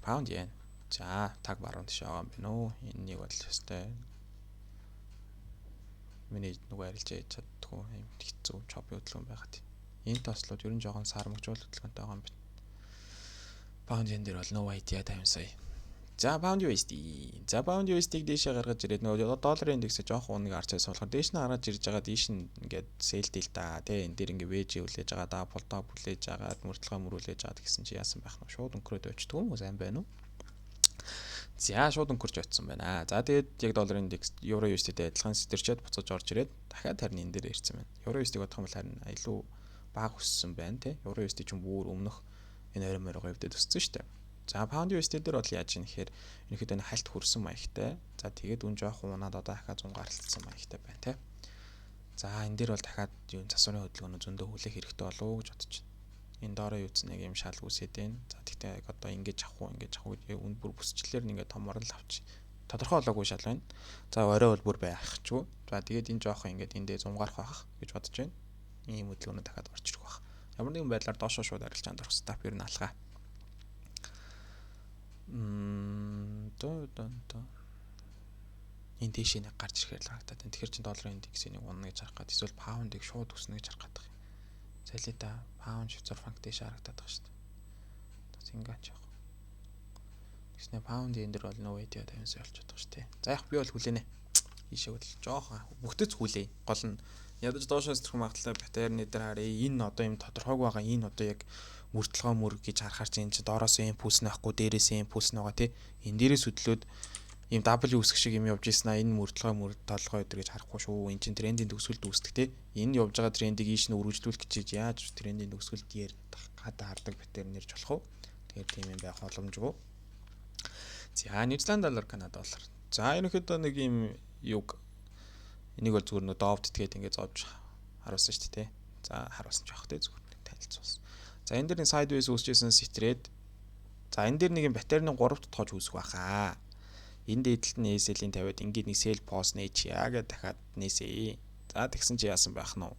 паунд йен. За, таг баруун тийш байгаа юм байна уу? Энэнийг бол өстэй миний нөгөө арилжаа хийж чаддгүй юм хэцүү choppy хөдөлгөөн байгаад. Энэ тослууд ер нь жоохон сармагжуул хөдөлгөөнтэй байгаа юм байна. Pound yen дээр бол no idea 50 сая. За, pound USD. За, pound USD-г дээшээ гаргаж ирээд нөгөө долларын индексээ жоохон уныг арчаа суулгаар дээш нь гаргаж ирж байгаа, дээш нь ингээд sell дил та тий, энэ дээр ингээд вэж хүлээж байгаа, double top хүлээж байгаа, мөрдлөгөө мөрүүлээж байгаа гэсэн чи яасан байх нь шууд өнгөрөөд очтгүй юм уу, сайн байна уу? За, шууд өнгөрч очсон байна. За, тэгээд яг долларын индекс евро USD-тэй адилхан сэтэрчээд буцаж орж ирээд дахиад харин энэ дээр ирсэн байна. Евро USD-г бодох юм бол харин илүү бага өссөн байна тий. Евро USD чинь бүр өмнөх энэ орой моройгоо өвдөд өссөн шүү дээ. За, pound USD дээр бол яаж юм гэхээр ерөнхийдөө энэ хальт хөрсөн маягтай. За, тэгээд үн жоох унаад одоо дахиад 100 гаралтсан маягтай байна тий. За, энэ дээр бол дахиад юу засварын хөдөлгөөнөө зөндөө хүлээх хэрэгтэй болов уу гэж бодож байна. Энэ доороо юуцсан нэг юм шал үүсээд байна. За, тэгтээ яг одоо ингэж авах уу, ингэж авах уу, үн бүр бүсчлэр нь ингээд томор л авч тодорхой болоогүй шал байна. За, орой бол бүр байхчгүй. За, тэгээд энэ жоох ингээд эндээ 100 гарах байх гэж бодож байна. Ийм хөдөлгөөнөө дахиад орж ирэх байх. Ямар нэгэн байдлаар доошоо шууд арилжаанд орох setup ер нь алгаа. Доо доо доо. Энэ тийшээ нэг гарч ирэхээр л харагдаад байна. Тэгэхээр чин долларын индексийг нэг унана гэж харах гээд эсвэл паундыг шууд өснө гэж харах гээд байгаа юм. Зайлээ да, паунд швейцар франк дээшээ харагдаад байгаа шүү дээ. Бас ингээд явах. Тэгснэ паунд энэ дэр бол no idea 50 сая болчиход байгаа шүү дээ. За, яг би бол хүлээнэ. Ийшээ бол жоохон бүгдээц хүлээ. Гол нь ядаж доошоос төрөх магадлалтай pattern дээр харъя. Энэ одоо юм тодорхойг байгаа. Энэ одоо яг Мөрдлөгөө мөр гэж харахаар чинь энэ чинь доороос импульс нөхгүй, дээрээс импульс нэгаа, тий. Энэ дээрээс хөдлөөд ийм W үсэг шиг юм явж ийсэн аа, энэ мөрдлөгөө мөр толгой өдр гэж харахгүй шүү. Энэ чинь трендийн төгсгөлд үүсдэг, тий. Энэ явж байгаа трендийг ийш нь үргэлжлүүлэх гэж яаж трендийн төгсгөлд хадаа хардаг pattern нэрж болох вэ? Тэгэхээр тийм юм байх боломжгүй. За, Нью-Зеланд доллар, Канада доллар. За, ерөнхийдөө нэг юм юг энийг бол зүгээр нөө довд тэгээд ингээд зовж харуулсан шүү дээ, тий. За, харуулсан ч явах, тий, зүгээр нэг танилцуулсан. За, энэ дээр нэг sideways үүсчихсэн, сэтрээд, за, энэ дээр нэг юм pattern-ы 3 дахь тоож үүсэх байхаа. Энэ дээдэлт нь SL-ийн тавиад ингээд нэг sell pos нээчье гэдээ дахиад нээсээ. За, тэгсэн чи яасан байх нь вэ?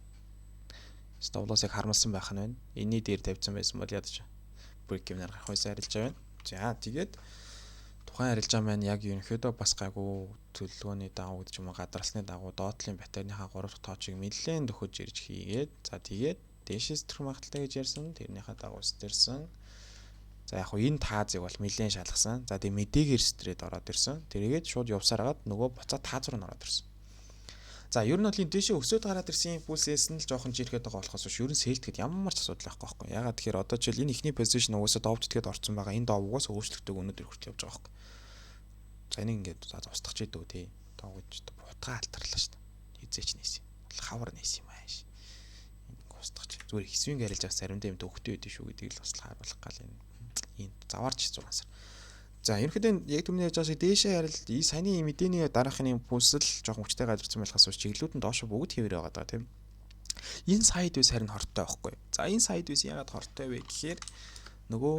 Stop loss-ыг хармалсан байх нь байна. Энийний дээр тавьсан байсан бол ядаж break even-аар гарах байсан арилжаа байна. За, тэгээд тухайн арилжаа маань яг ерөнхийдөө бас гайгүй төлөвлөгөөний дагуу гэж юм уу, гадарласны дагуу доотлын pattern-ыхаа 3 дахь тоочийг нэлээд дөхөж ирж хийгээд, за, тэгээд дээшээс төрөх магадлалтай гэж ярьсан. Тэрнийхээ дагуу сэтэрсэн. За, яг хуу энэ таазыг бол нэлээд шалгасан. За, тэгээ мэдээгээр сэтрээд ороод ирсэн. Тэргээд шууд явсаар хагаад нөгөө буцаа тааз руу ороод ирсэн. За, ер нь бол энэ дээшээ өсөөд гараад ирсэн импульсээс нь л жоохон жирэхэд байгаа болохоос биш ер нь sell тэгэхэд ямар ч асуудал байхгүй байхгүй. Ягаад тэгэхээр одоо жишээл энэ ихний position угаасаа дов тэтгээд орцсон байгаа. Энэ дов угаас өөрчлөгдөг өнөөдөр хүртэл явж байгаа байхгүй. За, энийг ингээд за устгах ч идүү, тий. Дов гэж бутгаа алтарлаа шүү дээ. Хизээч нээсэн. Хавар нээсэн юм ааш. Энийг устгах. Зүгээр хэсвийн гарилж авах заримдаа юм төвхтэй өгдөө шүү гэдгийг л бас харуулах гал энэ ийм заваарч 6 сар. За, ерөнхийдөө яг түрүүний ярьж байгаа шиг дээшээ харил и саяны мэдээний дараахын импульс л жоохон хүчтэй газарсан байхаас биш чиглэлүүд нь доошо бүгд хэвээр байгаа даа, тийм. Энэ sideways харин хортой байхгүй. За, энэ sideways яагаад хортой вэ гэхээр нөгөө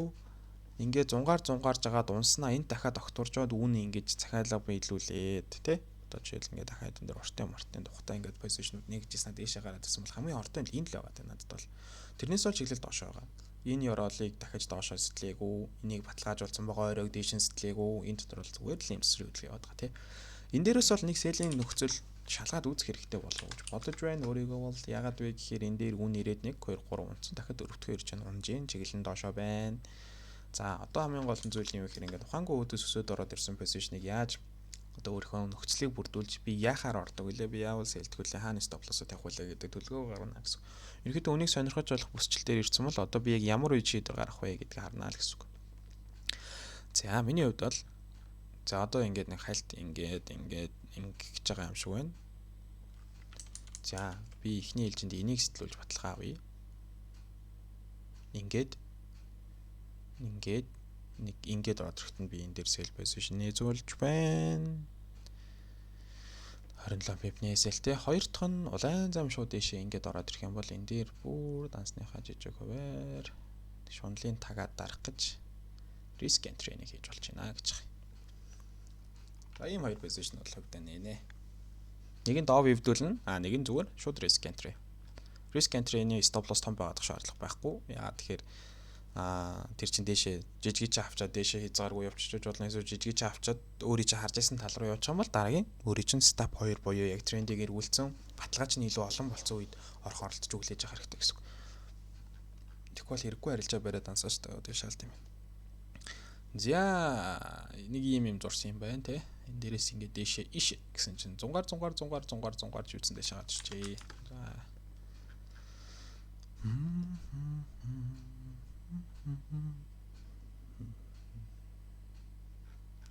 ингээ зунгаар зунгарж агаад унснаа энэ дахиад огтуржоод үүний ингэж захиалга биелүүлээд, тий. Одоо жишээл ингээ дахиад энэ дээр уртын мартын тухтай ингээд position-ууд нэгжсэн, дээшээ гараад ирсэн бол хамгийн хортой энэ л байгаа надад бол. Тэрнээс бол чиглэл доошоо байгаа. Энэ ёроолыг дахиж доошоо сэтлээгүй, энийг баталгаажуулсан байгаа оройг дээш нь сэтлээгүй, энэ дотор бол зүгээр л юм эсрэг хөдөлгөөн яваад байгаа, тий. Энэ дээрээс бол нэг sell-ийн нөхцөл шалгаад үзэх хэрэгтэй болов уу гэж бодож байна. Өөрийгөө бол ягаад вэ гэхээр энэ дээр үн ирээд 1 2 3 унтсан, дахиад дөрөвдүгээр ирж байна. Унжин чиглэл нь доошоо байна. За, одоо хамгийн гол нь зүйл юм гэхээр ингээд ухаангүй өөдөөс өсөөд ороод ирсэн position-ыг яаж одоо өөрийнхөө нөхцөлийг бүрдүүлж би яхаар ордог вүлээ, би яавал sell-дэх вүлээ, хаана stop loss-оо тавих вүлээ гэдэг төлөвлөгөө гаргана гэсэн. Ерөнхийдөө үнийг сонирхож болох бүсчил дээр ирсэн бол одоо би яг ямар үе шийдвэр гаргах вэ гэдгийг харнаа л гэсэн үг. За, миний хувьд бол за одоо ингээд нэг хальт ингээд ингээд ингэж байгаа юм шиг байна. За, би эхний ээлжинд энийг сэтэлүүлж баталгаа авъя. Ингээд ингээд нэг ингээд ороод ирэхэд нь би энэ дээр sell position нээзүүлж байна. 27 pip-ний SL-тэй. Хоёр дахь нь улаан зам шууд дээшээ ингээд ороод ирэх юм бол энэ дээр бүр дансныхаа жижиг хуваар шунлын тагаад дарах гэж risk entry-нийг хийж болж байна гэж байгаа. За, ийм хоёр position бол хувьдаа нэ. Нэг нь дов эвдүүлнэ, а нэг нь зүгээр шууд risk entry. Risk entry-ний stop loss том байгаад шаардлага байхгүй. Яа тэгэхээр тэр чин дээшээ жижиг чи авчаад дээшээ хязгааргүй явчихж болно, эсвэл жижиг чи авчаад өөрийн чи харж байсан тал руу явчих юм бол дараагийн өөрийн чин step 2 буюу яг трендийг эргүүлсэн баталгаач нь илүү олон болсон үед орох оролдож өглөөж явах хэрэгтэй гэсэн үг. Тэгэхгүй бол хэрэггүй арилжаа бариад дансаа шүү дээ. Тэгээ шалт юм. За, нэг юм юм зурсан юм байна те. Энэ дээрээс ингээд дээшээ иш гэсэн чинь зунгаар зунгаар зунгаар зунгаар зунгаар живцэн дээшээ гарч иржээ. За.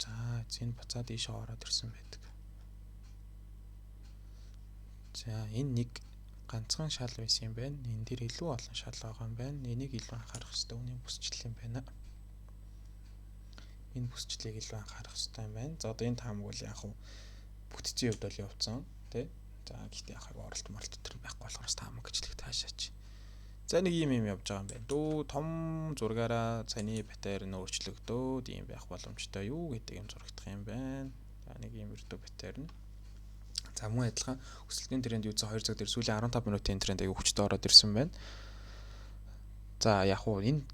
За, энэ буцаад ийшээ ороод ирсэн байдаг. За, энэ нэг ганцхан шал байсан юм байна. Энэ дээр илүү олон шал байгаа юм байна. Энийг илүү анхаарах хэрэгтэй. Үнийн бүсчлэл юм байна. Энэ бүсчлэлийг илүү анхаарах хэрэгтэй юм байна. За, одоо энэ таамаг бол яг хуу бүтцийн хувьд бол явцсан, тий. За, гэхдээ яг оролт моролт төр байхгүй болохоор таамаг гэж л таашаач. За, нэг юм юм явж байгаа юм байна. Дүү том зургаараа саяны pattern өөрчлөгдөөд ийм байх боломжтой юу гэдэг юм зурагдах юм байна. За, нэг ийм өртөө pattern. За, мөн адилхан өсөлтийн тренд юу 2 цаг дээр сүүлийн 15 минутын тренд аягүй хүчтэй ороод ирсэн байна. За, яг уу энэ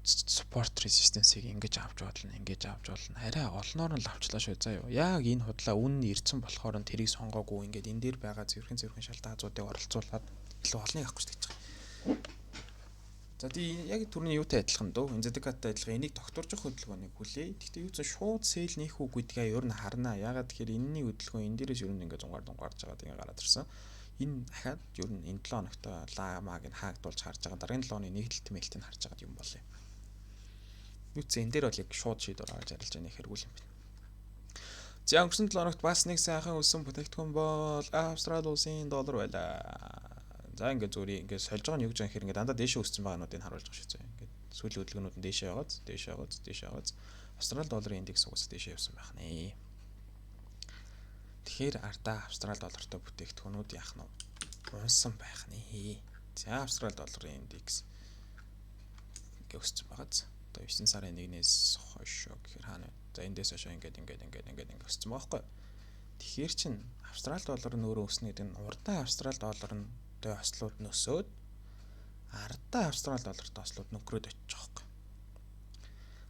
support resistance-ийг ингэж авч болно, ингэж авч болно. Арай олноор нь л авчлаа шүү заа юу. Яг энэ худлаа үн нь ирсэн болохоор нь тэрийг сонгоогүй ингээд энэ дээр байгаа цэвэрхэн цэвэрхэн шалтгаануудыг оролцуулаад илүү олныг авах гэж байгаа. За, тий, яг түрүүний юутай адилхан дөө. NZD-тай адилхан энийг тогтворжих хөдөлгөөнийг хүлээе. Гэхдээ юу ч шууд sell нээх үг гэдгээ ер нь харнаа. Ягаад тэгэхээр энэний хөдөлгөөн энэ дээрээс ер нь ингээд зунгаар дунгарж байгаа, тэгээ гараад ирсэн. Энэ дахиад ер нь энэ 7 хоногт лаа мааг нь хаагдуулж харж байгаа. Дараагийн 7 хоногийн нэгдэлт мэлтийг харж байгаа юм болъё. Юу ч энэ дээр бол яг шууд шийдвэр гаргаж арилж байгаа хэргүй юм байна. За, өнгөрсөн 7 хоногт бас нэг сайхан өссөн бүтээгдэхүүн бол Австрали улсын доллар байлаа. За, ингээд зүгээр ингээд сольж байгаа нь юу гэж юм гэхээр ингээд дандаа дээшээ өссөн байгаануудыг харуулж байгаа шүү дээ. Ингээд сүүлийн хөдөлгөөнүүд нь дээшээ яваад, дээшээ яваад, дээшээ яваад, Австрали долларын индекс угсаа дээшээ явсан байх нэ. Тэгэхээр ардаа Австрали доллартай бүтээгдэхүүнүүд яах нь унсан байх нэ. За, Австрали долларын индекс ингээ өссөн байгааз. Одоо 9 сарын 1-ээс хойш гэхээр хаана вэ? За, эндээс хойш ингээд ингээд ингээд ингээд ингээд өссөн байгаа байхгүй. Тэгэхээр чин Австрали доллар нь өөрөө өснө гэдэг нь урдаа Австрали доллар нь дой ослууд нь өсөөд, ардаа Австрали долларт ослууд нөхрөөд очиж байгаа байхгүй.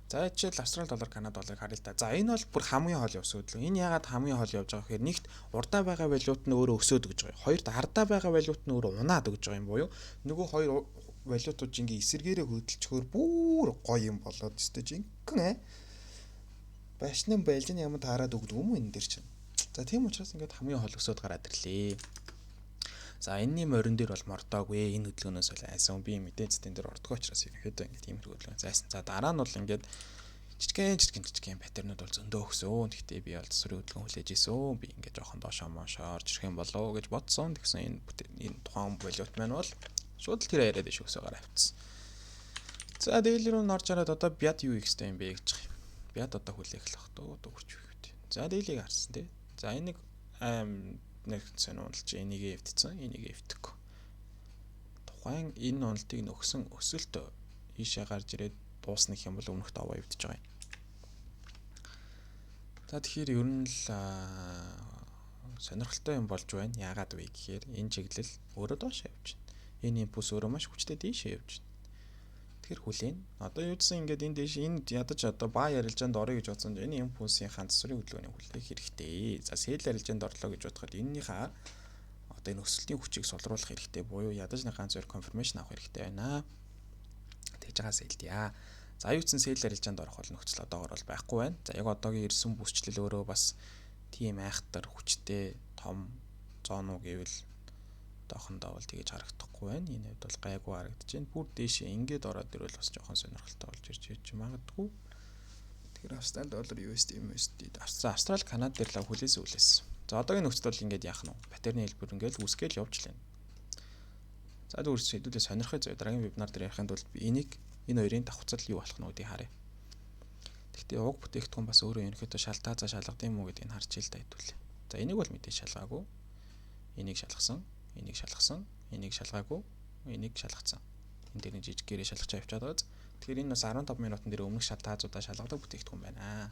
За, жишээл Австрали доллар, Канада долларыг харъя л да. За, энэ бол бүр хамгийн хол явсан хөдөлгөөн. Энэ ягаад хамгийн хол явж байгаа гэхээр нэгт урдаа байгаа валют нь өөрөө өсөөд өгж байгаа. Хоёрт ардаа байгаа валют нь өөрөө унаад өгж байгаа юм буюу нөгөө хоёр валютууд ингээ эсэргээрээ хөдөлчхөөр бүр гоё юм болоод өстой жинхэнэ башнын байлжин юм таарад өгдөг юм энэ дэр чинь. За, тийм учраас ингээд хамгийн хол өсөөд гараад ирлээ. За, энэний морин дээр бол мордоогүй. Энэ хөдөлгөөнөөс бол айсан, би мэдээ зэтэн дээр ордгоо учраас ерөнхийдөө ингээд иймэрхүү хөдөлгөөн зайсан. За, дараа нь бол ингээд жижигэн жижигэн жижигэн pattern үүд бол зөндөө өгсөн. Гэхдээ би бол засварын хөдөлгөөн хүлээж исэн. Би ингээд жоохон доошоо моошоо орж ирэх юм болов гэж бодсон. Тэгсэн энэ энэ тухайн валют маань бол шууд л тэр яриад иш өсөө гараа авчихсан. За, daily руу орж хараад одоо бяд юу хийх ёстой юм бэ гэж байгаа юм. Бяд одоо хүлээх л бах дөө дөрч юу гэдэг. За, daily-г харсан тий. За, энэ нэг аим нэг сонь уналж энийг эвдсэн, энийг эвдэхгүй. Тухайн энэ уналтыг нөхсөн өсөлт ийшээ гарч ирээд дуусна гэх юм бол өмнөх даваа эвдэж байгаа юм. За, тэгэхээр ер нь л сонирхолтой юм болж байна. Яагаад вэ гэхээр энэ чиглэл өөрөө доош явж байна. Энэ импульс өөрөө маш хүчтэй дээшээ явж байна. Тэгэхээр хүлээн. Одоо юу гэсэн ингээд энэ дээш энэ ядаж одоо buy арилжаанд орё гэж бодсон. Энэ импульсийн засварын хөдөлгөөний хүлээх хэрэгтэй. За, sell арилжаанд орлоо гэж бодоход энэнийхээ одоо энэ өсөлтийн хүчийг сулруулах хэрэгтэй буюу ядаж нэг ганц хоёр confirmation авах хэрэгтэй байна. Тэгж байгаа sell дия. За, юу ч sell арилжаанд орох бол нөхцөл одоогор бол байхгүй байна. За, яг одоогийн ирсэн бүсчлэл өөрөө бас тийм айхтар хүчтэй том zone уу гэвэл одоохондоо бол тэгэж харагдахгүй байна. Энэ хувьд бол гайгүй харагдаж байна. Бүр дээшээ ингээд ороод ирвэл бас жоохон сонирхолтой болж ирж байж магадгүй. Тэгэхээр Австрали доллар, USD, MSD, Австрали, Канада дээр л хүлээс үлээс. За, одоогийн нөхцөл бол ингээд яах нь вэ? Pattern ы хэлбэр ингээд үсгээл явж лээ. За, дүүрс хэдүүлээ сонирхой зөө, дараагийн вебинар дээр ярихын тулд би энийг энэ хоёрын давхцал юу болох нь гэдгийг харъя. Гэхдээ уг бүтээгдэхүүн бас өөрөө ерөнхийдөө шалтаазаа шалгад юм уу гэдгийг харж ил та хэдүүлээ. За, энийг бол мэдээж шалгаагүй. Энийг шалгасан, энийг шалгасан, энийг шалгаагүй, энийг шалгацсан. Энэ дээр нэг жижиг гэрээ шалгачаа явчаад байгаа. Тэгэхээр энэ бас 15 минутан дээр өмнөх шалтаазуудаа шалгадаг бүтээгдэхүүн байна.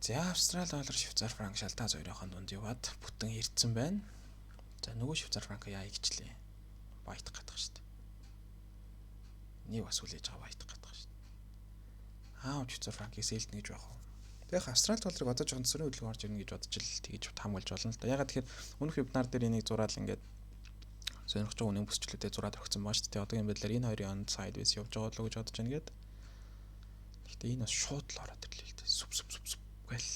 За, Австрали доллар, Швейцар франк шалтааз хоёрын дунд яваад бүтэн ирдсэн байна. За, нөгөө Швейцар франк яа игчлээ. Buy дах гэдэг шүү дээ. Нэг бас хүлээж байгаа buy дах гэдэг шүү дээ. Аа, Швейцар франкийг sell дэнэ гэж байх уу? Тэг яг Австрали долларыг одоо жоохон засварын хөдөлгөөн орж ирнэ гэж бодож л тэгэж таамаглаж болно л да. Ягаад тэгэхээр өмнөх вебинар дээр энийг зураад ингээд сонирхож байгаа үнэн бүсчлүүдээ зураад өгсөн байгаа шүү дээ. Одоогийн байдлаар энэ хоёрын он sideways явж байгаа болоо гэж бодож байна гээд. Гэхдээ энэ бас шууд л ороод ирлээ л дээ. Сүп сүп сүп сүп гэл.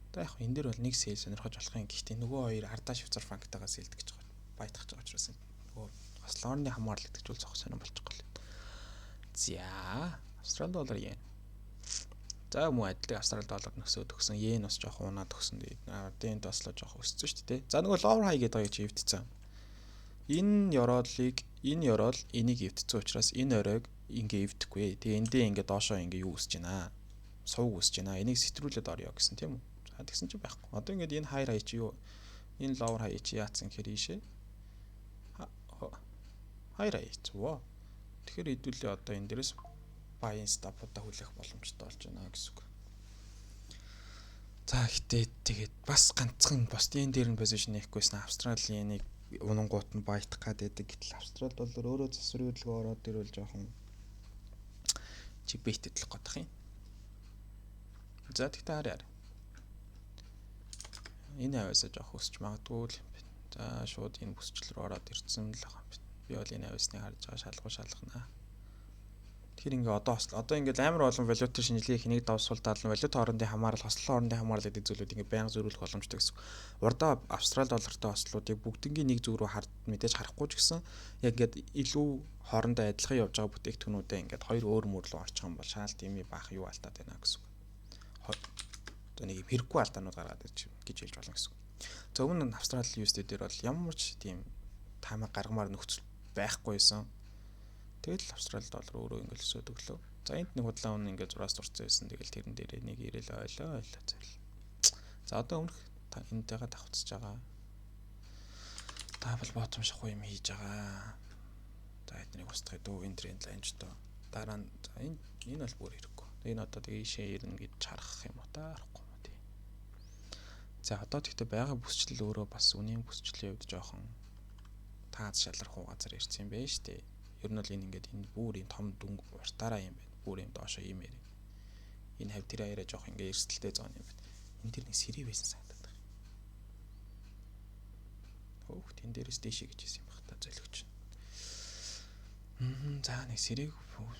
Одоо яг энэ дээр бол нэг sell сонирхож болох юм. Гэхдээ нөгөө хоёр ардаа Швейцар франктайгаа sell дэх гэж байгаа. Buy дах гэж байгаа учраас нөгөө бас лорны хамгаалал гэдэг зүйл зохих сонирн болчих гол. За, Австрали доллар, йен. За, мөн адилхан Австрали доллар нөсөөд өгсөн. Йен бас жоохон унаад өгсөн. Дэн бас л жоохон өссөн шүү дээ. За, нөгөө lower high гэдэг хоёрыг эвдсэн. Энэ ёроолыг, энэ ёроол энийг эвдсэн учраас энэ оройг ингээ эвдэхгүй. Тэгээ эндээ ингээ доошоо ингээ юу өсөж байна? Сувг өсөж байна. Энийг сэтрүүлээд орё гэсэн, тийм үү? За, тэгсэн чинь байхгүй. Одоо ингээд энэ higher high чи юу? Энэ lower high чи яатсан гэхээр ийшээ higher high зү. Тэгэхээр хэдүүлээ одоо энэ дээрээс buying stop-удаа хүлээх боломжтой болж байна гэсэн үг. За, гэтээ тэгээд бас ганцхан бусдын дээр нь position нээхгүйсэн Австралийн нэг унангуут нь buy дах гад байдаг. Гэтэл Австрал доллар өөрөө засварын хөдөлгөөн ороод ирвэл жоохон чибэйтэдлэх гэдэг юм. За, тэгтээ харъя. Энэ аваасаа жоох өсч магадгүй л юм байна. За, шууд энэ бүсчл рүү ороод ирсэн л байгаа юм байна. Би бол энэ аваасныг харж байгаа шалгуу шалгана. Тэгэхээр ингээ одоо ингээд амар олон валютын шинжилгээ хийх, нэг давсвал даална, валют хоорондын хамаарал, хослол хоорондын хамаарал гэдэг зүйлүүд ингээ байнга зөрүүлэх боломжтой гэсэн. Урдаа австрал доллартай хослолуудыг бүгднгийн нэг зүг рүү хард мэдээж харахгүй ч гэсэн яг ингээд илүү хоорондоо адилхан явж байгаа бүтээгдэхүүнүүдээ ингээд хоёр өөр мөр рүү орчих юм бол шаал тийм баах юу алдаад байна гэсэн. Одоо нэг юм хэрэггүй алдаанууд гаргаад ирж гэж хэлж болно гэсэн. За, өмнө нь Австрали USD дээр бол ямар ч тийм таамаг гаргамаар нөхцөл байхгүйсэн. Тэгэл Австрали доллар өөрөө ингээл өсөөд өглөө. За, энд нэг худлаа үн ингээд зураас зурцсан байсан. Тэгэл тэрэн дээрээ нэг ирээл ойлоо ойлоо зэл. За, одоо өмнөх энэтэйгээ давхцаж байгаа. Double bottom шахуу юм хийж байгаа. За, эднийг устгах дөө, энэ trend line ч дөө. Дараа нь за энэ бол бүр хэрэггүй. Энэ одоо тэгээ ийшээ ирнэ гэж харах юм уу та, харахгүй юм уу тий. За, одоо тэгтээ байгаа бүсчлэл өөрөө бас үнийн бүсчлийн хувьд жоохон тааз шалрах уу газар ирсэн юм байна шүү дээ. Ер нь бол энэ ингээд энэ бүр юм том дүнг уртаараа юм байна. Бүр юм доошо юм ярив. Энэ хавь тэр хоёроо жоох ингээ эрсдэлтэй zone юм байна. Энэ тэр нэг сэрий байсан санагдаад байна. Хөөх, тэн дээрээс дээшээ гэж хэлсэн юм баг та зөлөгч. За, нэг сэрийг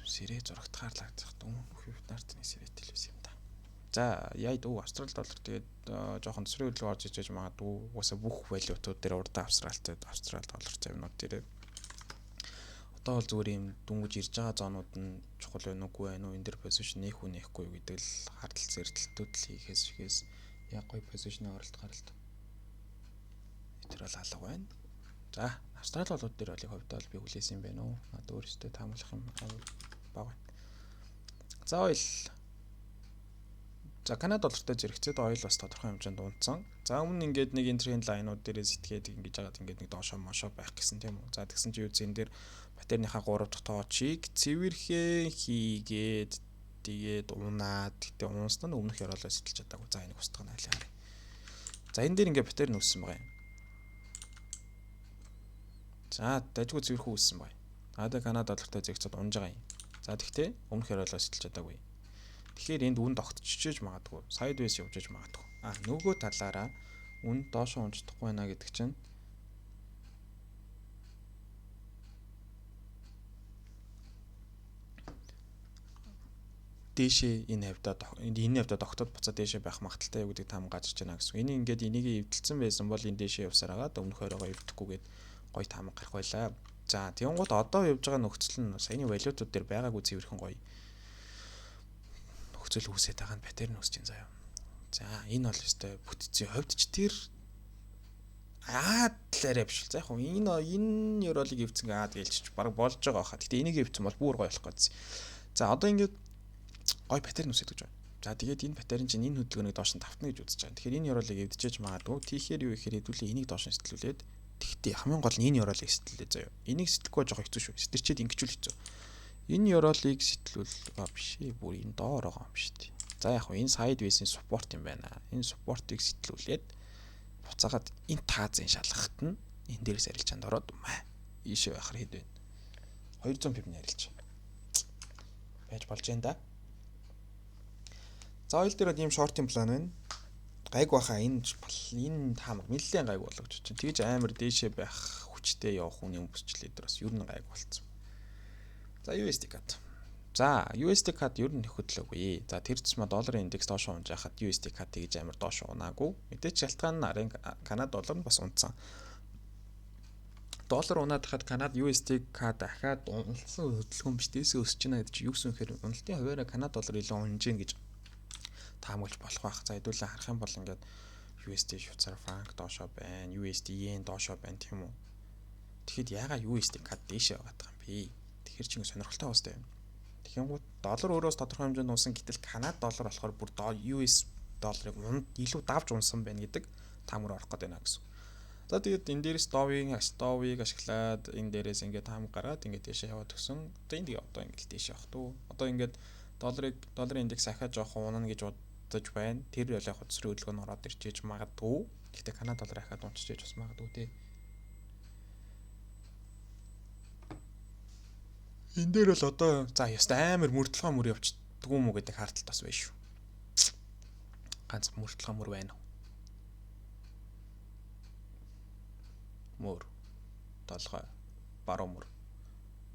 сэрээ зурагтахаар лагдах. Өмнөх вебинарт нэг сэрэтэй л байсан юм да. За, яа дүү, австрал доллар тэгээд жоохон төсрийн хөдөлгөөн орж иж магадгүй. Угаасаа бүх валютууд дээр урдаа австралтай австрал доллар юмнууд дээр одоо бол зүгээр юм дүнгиж ирж байгаа zone ууд нь чухал байна уугүй байна уу, энэ дэр position нээх үү, нээхгүй юу гэдэг л хардал зэрдэлтүүд л хийхээс ихээс яг гоё position оролт гаралт тэр бол алга байна. За, Австрали болууд дээр бол хувьд бол би хүлээсэн юм байна уу? Надад өөрөөсөө таамаглах юм бага байна. За, oil. За, Канада доллартай зэрэгцээд oil бас тодорхой хэмжээнд унтсан. За, өмнө ингээд нэг энэ trend line ууд дээрээ сэтгээд ингэж жагаад ингээд нэг доошоо мошоо байх гэсэн, тийм үү. За, тэгсэн чи юу зэн дээр pattern ныхаа 3 дахь тоочийг цэвэрхэн хийгээд тэгээд унаад, гэтээ унсан нь өмнөх ёроолоо сэтэлж чадаагүй. За, энийг устгах нь айлаа харъя. За, энэ дээр ингээд pattern үүссэн байгаа юм. За, дажгүй цэвэрхэн үүссэн байгаа юм. Аа, тэгээ Канада доллартай зэрэгцээд унж байгаа юм. За, тэгтээ өмнөх ёроолоо сэтэлж чадаагүй. Тэгэхээр энд үн тогтчихж магадгүй. Sideways явж иж магадгүй. А нөгөө талаараа үн доошоо унждахгүй байна гэдэг чинь дээшээ энэ хавьдаа тогтоод буцаад дээшээ байх магадлалтай юу гэдэг таам гарч байна гэсэн. Энийг ингээд энийг эвдэлсэн байсан бол энэ дээшээ явсаар агаад өмнөх хоройгоо эвдэхгүйгээд гоё таамаг гарах байлаа. За, тэгэнгүүт одоо явж байгаа нөхцөл нь саяны валютууд дээр байгаагүй цэвэрхэн гоё нөхцөл үүсээд байгаа нь pattern үүсэж байна заяа. За, энэ бол өстой бүтцийн хувьд ч тэр аад л арай биш. За, яг энэ ёроолыг эвдсэн аад гэлчиж баг болж байгаа хаа. Гэтэ энийг эвдсэн бол бүр гоё болох гэсэн. За, одоо ингээд гоё pattern үүсээд гэж байна. За, тэгээд энэ pattern чинь энэ хөдөлгөөнийг доош нь тавтна гэж үзэж байгаа. Тэгэхээр энэ ёроолыг эвдчихэж магадгүй. Тэгэхээр юу ихээр хэдүүлээ энийг доош нь сэтэлүүлээд, тэгтээ хамгийн гол нь энэ ёроолыг сэтэллээ заяа. Энийг сэтлэхгүй жоох хэцүү шүү. Сэтэрчээд ингэчүүл хэцүү. Энэ ёроолыг сэтлүүл а биш ээ, бүр энэ доор байгаа юм шүү дээ. За, яг хөө энэ sideways-ийн support юм байна. Энэ support-ыг сэтлүүлээд буцаагаад энэ таазын шалгахт нь энэ дээрээс арилжаанд ороод маа ийшээ байхаар хэд вэ? 200 pip ний арилж байж болж байна да. За, oil дээр бол ийм short ын план байна. Гайг баха, энэ таамаг нэлээд гайг болгож чинь. Тэгж амар дээшээ байх хүчтэй явах үний бүсчлээ дээр бас ер нь гайг болцсон. За, USD CAD. За, USD CAD ер нь хөдлөөгүй. За, тэр тусмаа долларын индекс доош унж байхад USD CAD тэгж амар доош унаагүй. Мэдээч шалтгаан нь арын Канада доллар нь бас унтсан. Доллар унаад хахад Канада USD CAD дахиад уналтсан хөдөлгөөн биш, дээсээ өсөж байна гэдэг чинь юу гэсэн гэхээр уналтын хувиараа Канада доллар илүү унж гин гэж таамаглаж болох байх. За, хэдүүлээ харах юм бол ингээд USD Швейцар франк доошоо байна, USD yen доошоо байна, тийм үү? Тэгэхэд яагаад USD CAD дээшээ байгаад байгаа юм бэ? Тэгэхээр чинь сонирхолтой бас тийм. Тэгэнгүүт доллар өөрөөс тодорхой хэмжээнд унсан, гэтэл Канада доллар болохоор бүр US долларыг илүү давж унсан байна гэдэг таамаг орох гээд байна гэсэн. За, тэгээд энэ дээрээс Dow-ыг ашиглаад энэ дээрээс ингээд таамаг гаргаад ингээд дээшээ яваад өгсөн. Одоо энд одоо ингээд дээшээ явах туу. Одоо ингээд долларын индекс ахаа жоохон унана гэж бодож байна. Тэр бол яг төсрийн хөдөлгөөн ороод ирчээж магадгүй. Гэхдээ Канада доллар ахаад унчиж бас магадгүй тий. Энэ дээр бол одоо за ёстой амар мөрдлөгөө мөр явчихдгүү юм уу гэдэг хаарталт бас байна шүү. Ганц мөрдлөгөө мөр байна уу? Мөр. Толгой. Баруун мөр.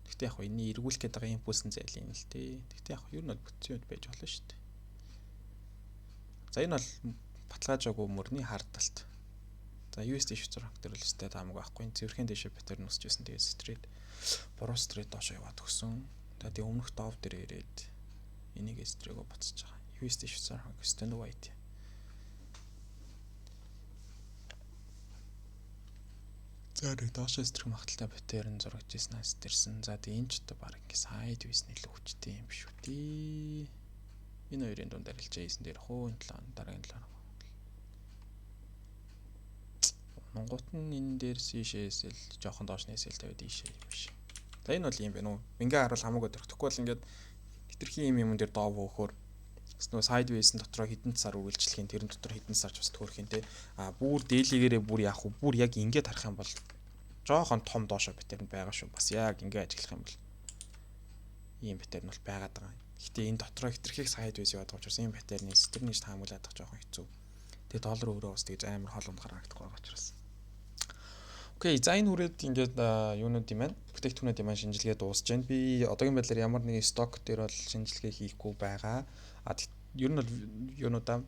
Гэхдээ яг энэний эргүүлэх гээд байгаа импульс нь зайлын л дээ. Гэхдээ яг ер нь бол бүтцийн үед байж болно шүү дээ. За, энэ бол баталгаажаагүй мөрний хардалт. За, USD Швейцар франк дээр л өстэй таамаг байхгүй. Цэвэрхэн дэшээ pattern өсөж байсан. Тэгээд сэтрээд, буруу сэтрээд доошоо яваад өгсөн. За, тэгээд өмнөх дов дээр ирээд энийг сэтрэгөө буцаж байгаа. USD Швейцар франк өстэй нүг IT. За, нэг доошоо сэтрэх магадлалтай pattern зурагч ирсэн сэтэрсэн. За, тэгээд энэ ч одоо баг ингэ sideways нэлээ хүчтэй юм биш үү дээ. Энэ хоёрын дунд арилжаа хийсэн дээр хөө энэ 7, дараагийн 7 хоног. Монгот нь энэ дээр ийшээс л жоохон доош нь SL тавиад ийшээ юм биш. За, энэ бол юм байна уу? Ингээ харуул хамаагүй дөрөх. Тэгэхгүй бол ингээд хитрхи юм юм дээр дов хөөхөр бас нөгөө sideways-ын дотроо хэдэн сар үргэлжлэх юм, тэрэн дотор хэдэн сарч бас төөрөх юм те. А бүр daily-гээрээ бүр яах вэ? Бүр яг ингээд харах юм бол жоохон том доошо pattern байгаа шүү. Бас яг ингээ ажиглах юм бол ийм pattern бол байгаад байгаа. Гэтэ энэ дотроо хитрхийг sideways яваад байгаа учраас ийм pattern-ы сэтрнийж таамаглаад байх жоохон хэцүү. Тэгээ доллар өөрөө бас тэгж амар хол унд харагдахгүй байгаа учраас. Okay, за, энэ хүрээд ингээд юунууд юм байна? Бүтээгдэхүүнүүд юм шинжилгээ дуусж байна. Би одоогийн байдлаар ямар нэгэн stock дээр бол шинжилгээ хийхгүй байгаа. А ер нь бол юунуудаа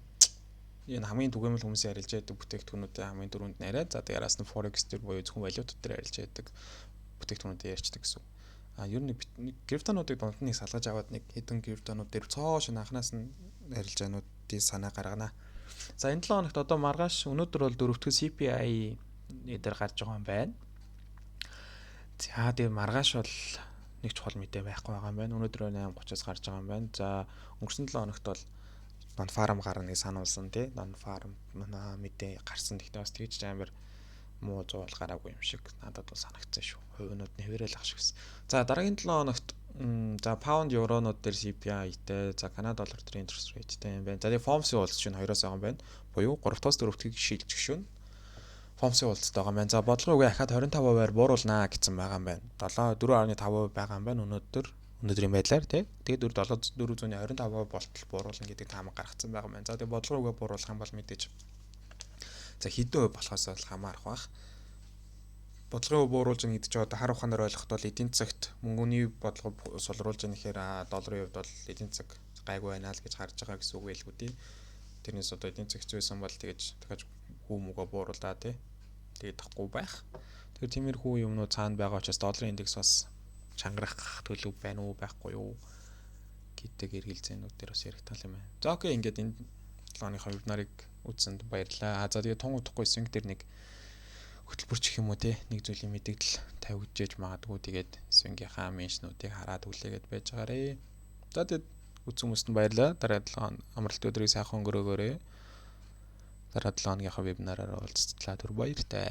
энэ хамгийн түгээмэл хүмүүсийн арилжаа байдаг бүтээгдэхүүнүүдийн хамгийн дөрөнд нарай. За, тэгээ араас нь forex дээр буюу зөвхөн валютууд дээр арилжаа байдаг бүтээгдэхүүнүүдээ ярьцдаг гэсэн. А ер нь криптонуудыг дунд нь нэг салгаж аваад нэг хэдэн криптонууд дээр цоо шинэ анханаас нь арилжаануудын санаа гаргана. За, энэ 7 хоногт одоо маргааш, өнөөдөр бол дөрөвдүгээр CPI дээр гарч байгаа юм байна. За, тэгээ маргааш бол нэг чухал мэдээ байхгүй байгаа юм байна. Өнөөдөр 8:30-аас гарч байгаа юм байна. За, өнгөрсөн 7 хоногт бол Non farm гарна гэж сануулсан тий. Non farm мэдээ гарсан. Гэхдээ бас тэгж амар муу зуул гараагүй юм шиг надад бол санагдсан шүү. Хувинууд нь хэвээрэл ах шиг гэсэн. За, дараагийн 7 хоногт за паунд евронууд дээр CPI-тэй, за Канада доллар дээр interest rate-тэй юм байна. За, тэгээ FOMC уулзч чинь хоёроос байгаа юм байна. Буюу 3 дахь 4 дахьыг шилжих шөнө FOMC уулзалт байгаа юм байна. За, бодлогын үгээ ахаад 25%-аар бууруулнаа гэсэн байгаа юм байна. 7 4.5% байгаа юм байна өнөөдөр, өнөөдрийн байдлаар тий. Тэгээд 4 7 425% болтол бууруулна гэдэг таамаг гаргацсан байгаа юм байна. За, тэгээд бодлогын үгээ бууруулах юм бол мэдээж за хэдэн хувь болохоос бол хамаарах бах. Бодлогын хувь бууруулж байгаа гэдэг чинь одоо хар ухаанаар ойлгоход бол эдийн засагт мөнгөний бодлого сулруулж байгаа нэхэр долларын хувьд бол эдийн засаг гайгүй байна л гэж харж байгаа гэсэн үг байлгүй дээ. Тэрнээс одоо эдийн засаг хэцүү байсан бол тэгэж дахиж хүү мөгөө бууруулаа тий. Тэгээд тахгүй байх. Тэгэхээр тиймэрхүү юмнууд цаана байгаа учраас долларын индекс бас чангарах төлөв байна уу, байхгүй юу гэдэг эргэлзээнүүд дээр бас яригдтал юм байна. За, okay, ингээд энэ 7 хоногийнхоо вебинарыг үзсэнд баярлалаа. За, тэгээ тун удахгүй swing дээр нэг хөтөлбөрч гэх юм уу те, нэг зүйлийн мэдээлэл тавигдж магадгүй, тэгээд swing-ийнхаа mention-үүдийг хараад хүлээгээд байж байгаарэ. За, тэгээд үзсэн хүмүүст нь баярлалаа. Дараа 7 амралт өдрийг сайхан өнгөрөөгөөрэй. Дараа 7 хоногийнхоо вебинараар уулзтлаа. Түр баяртай.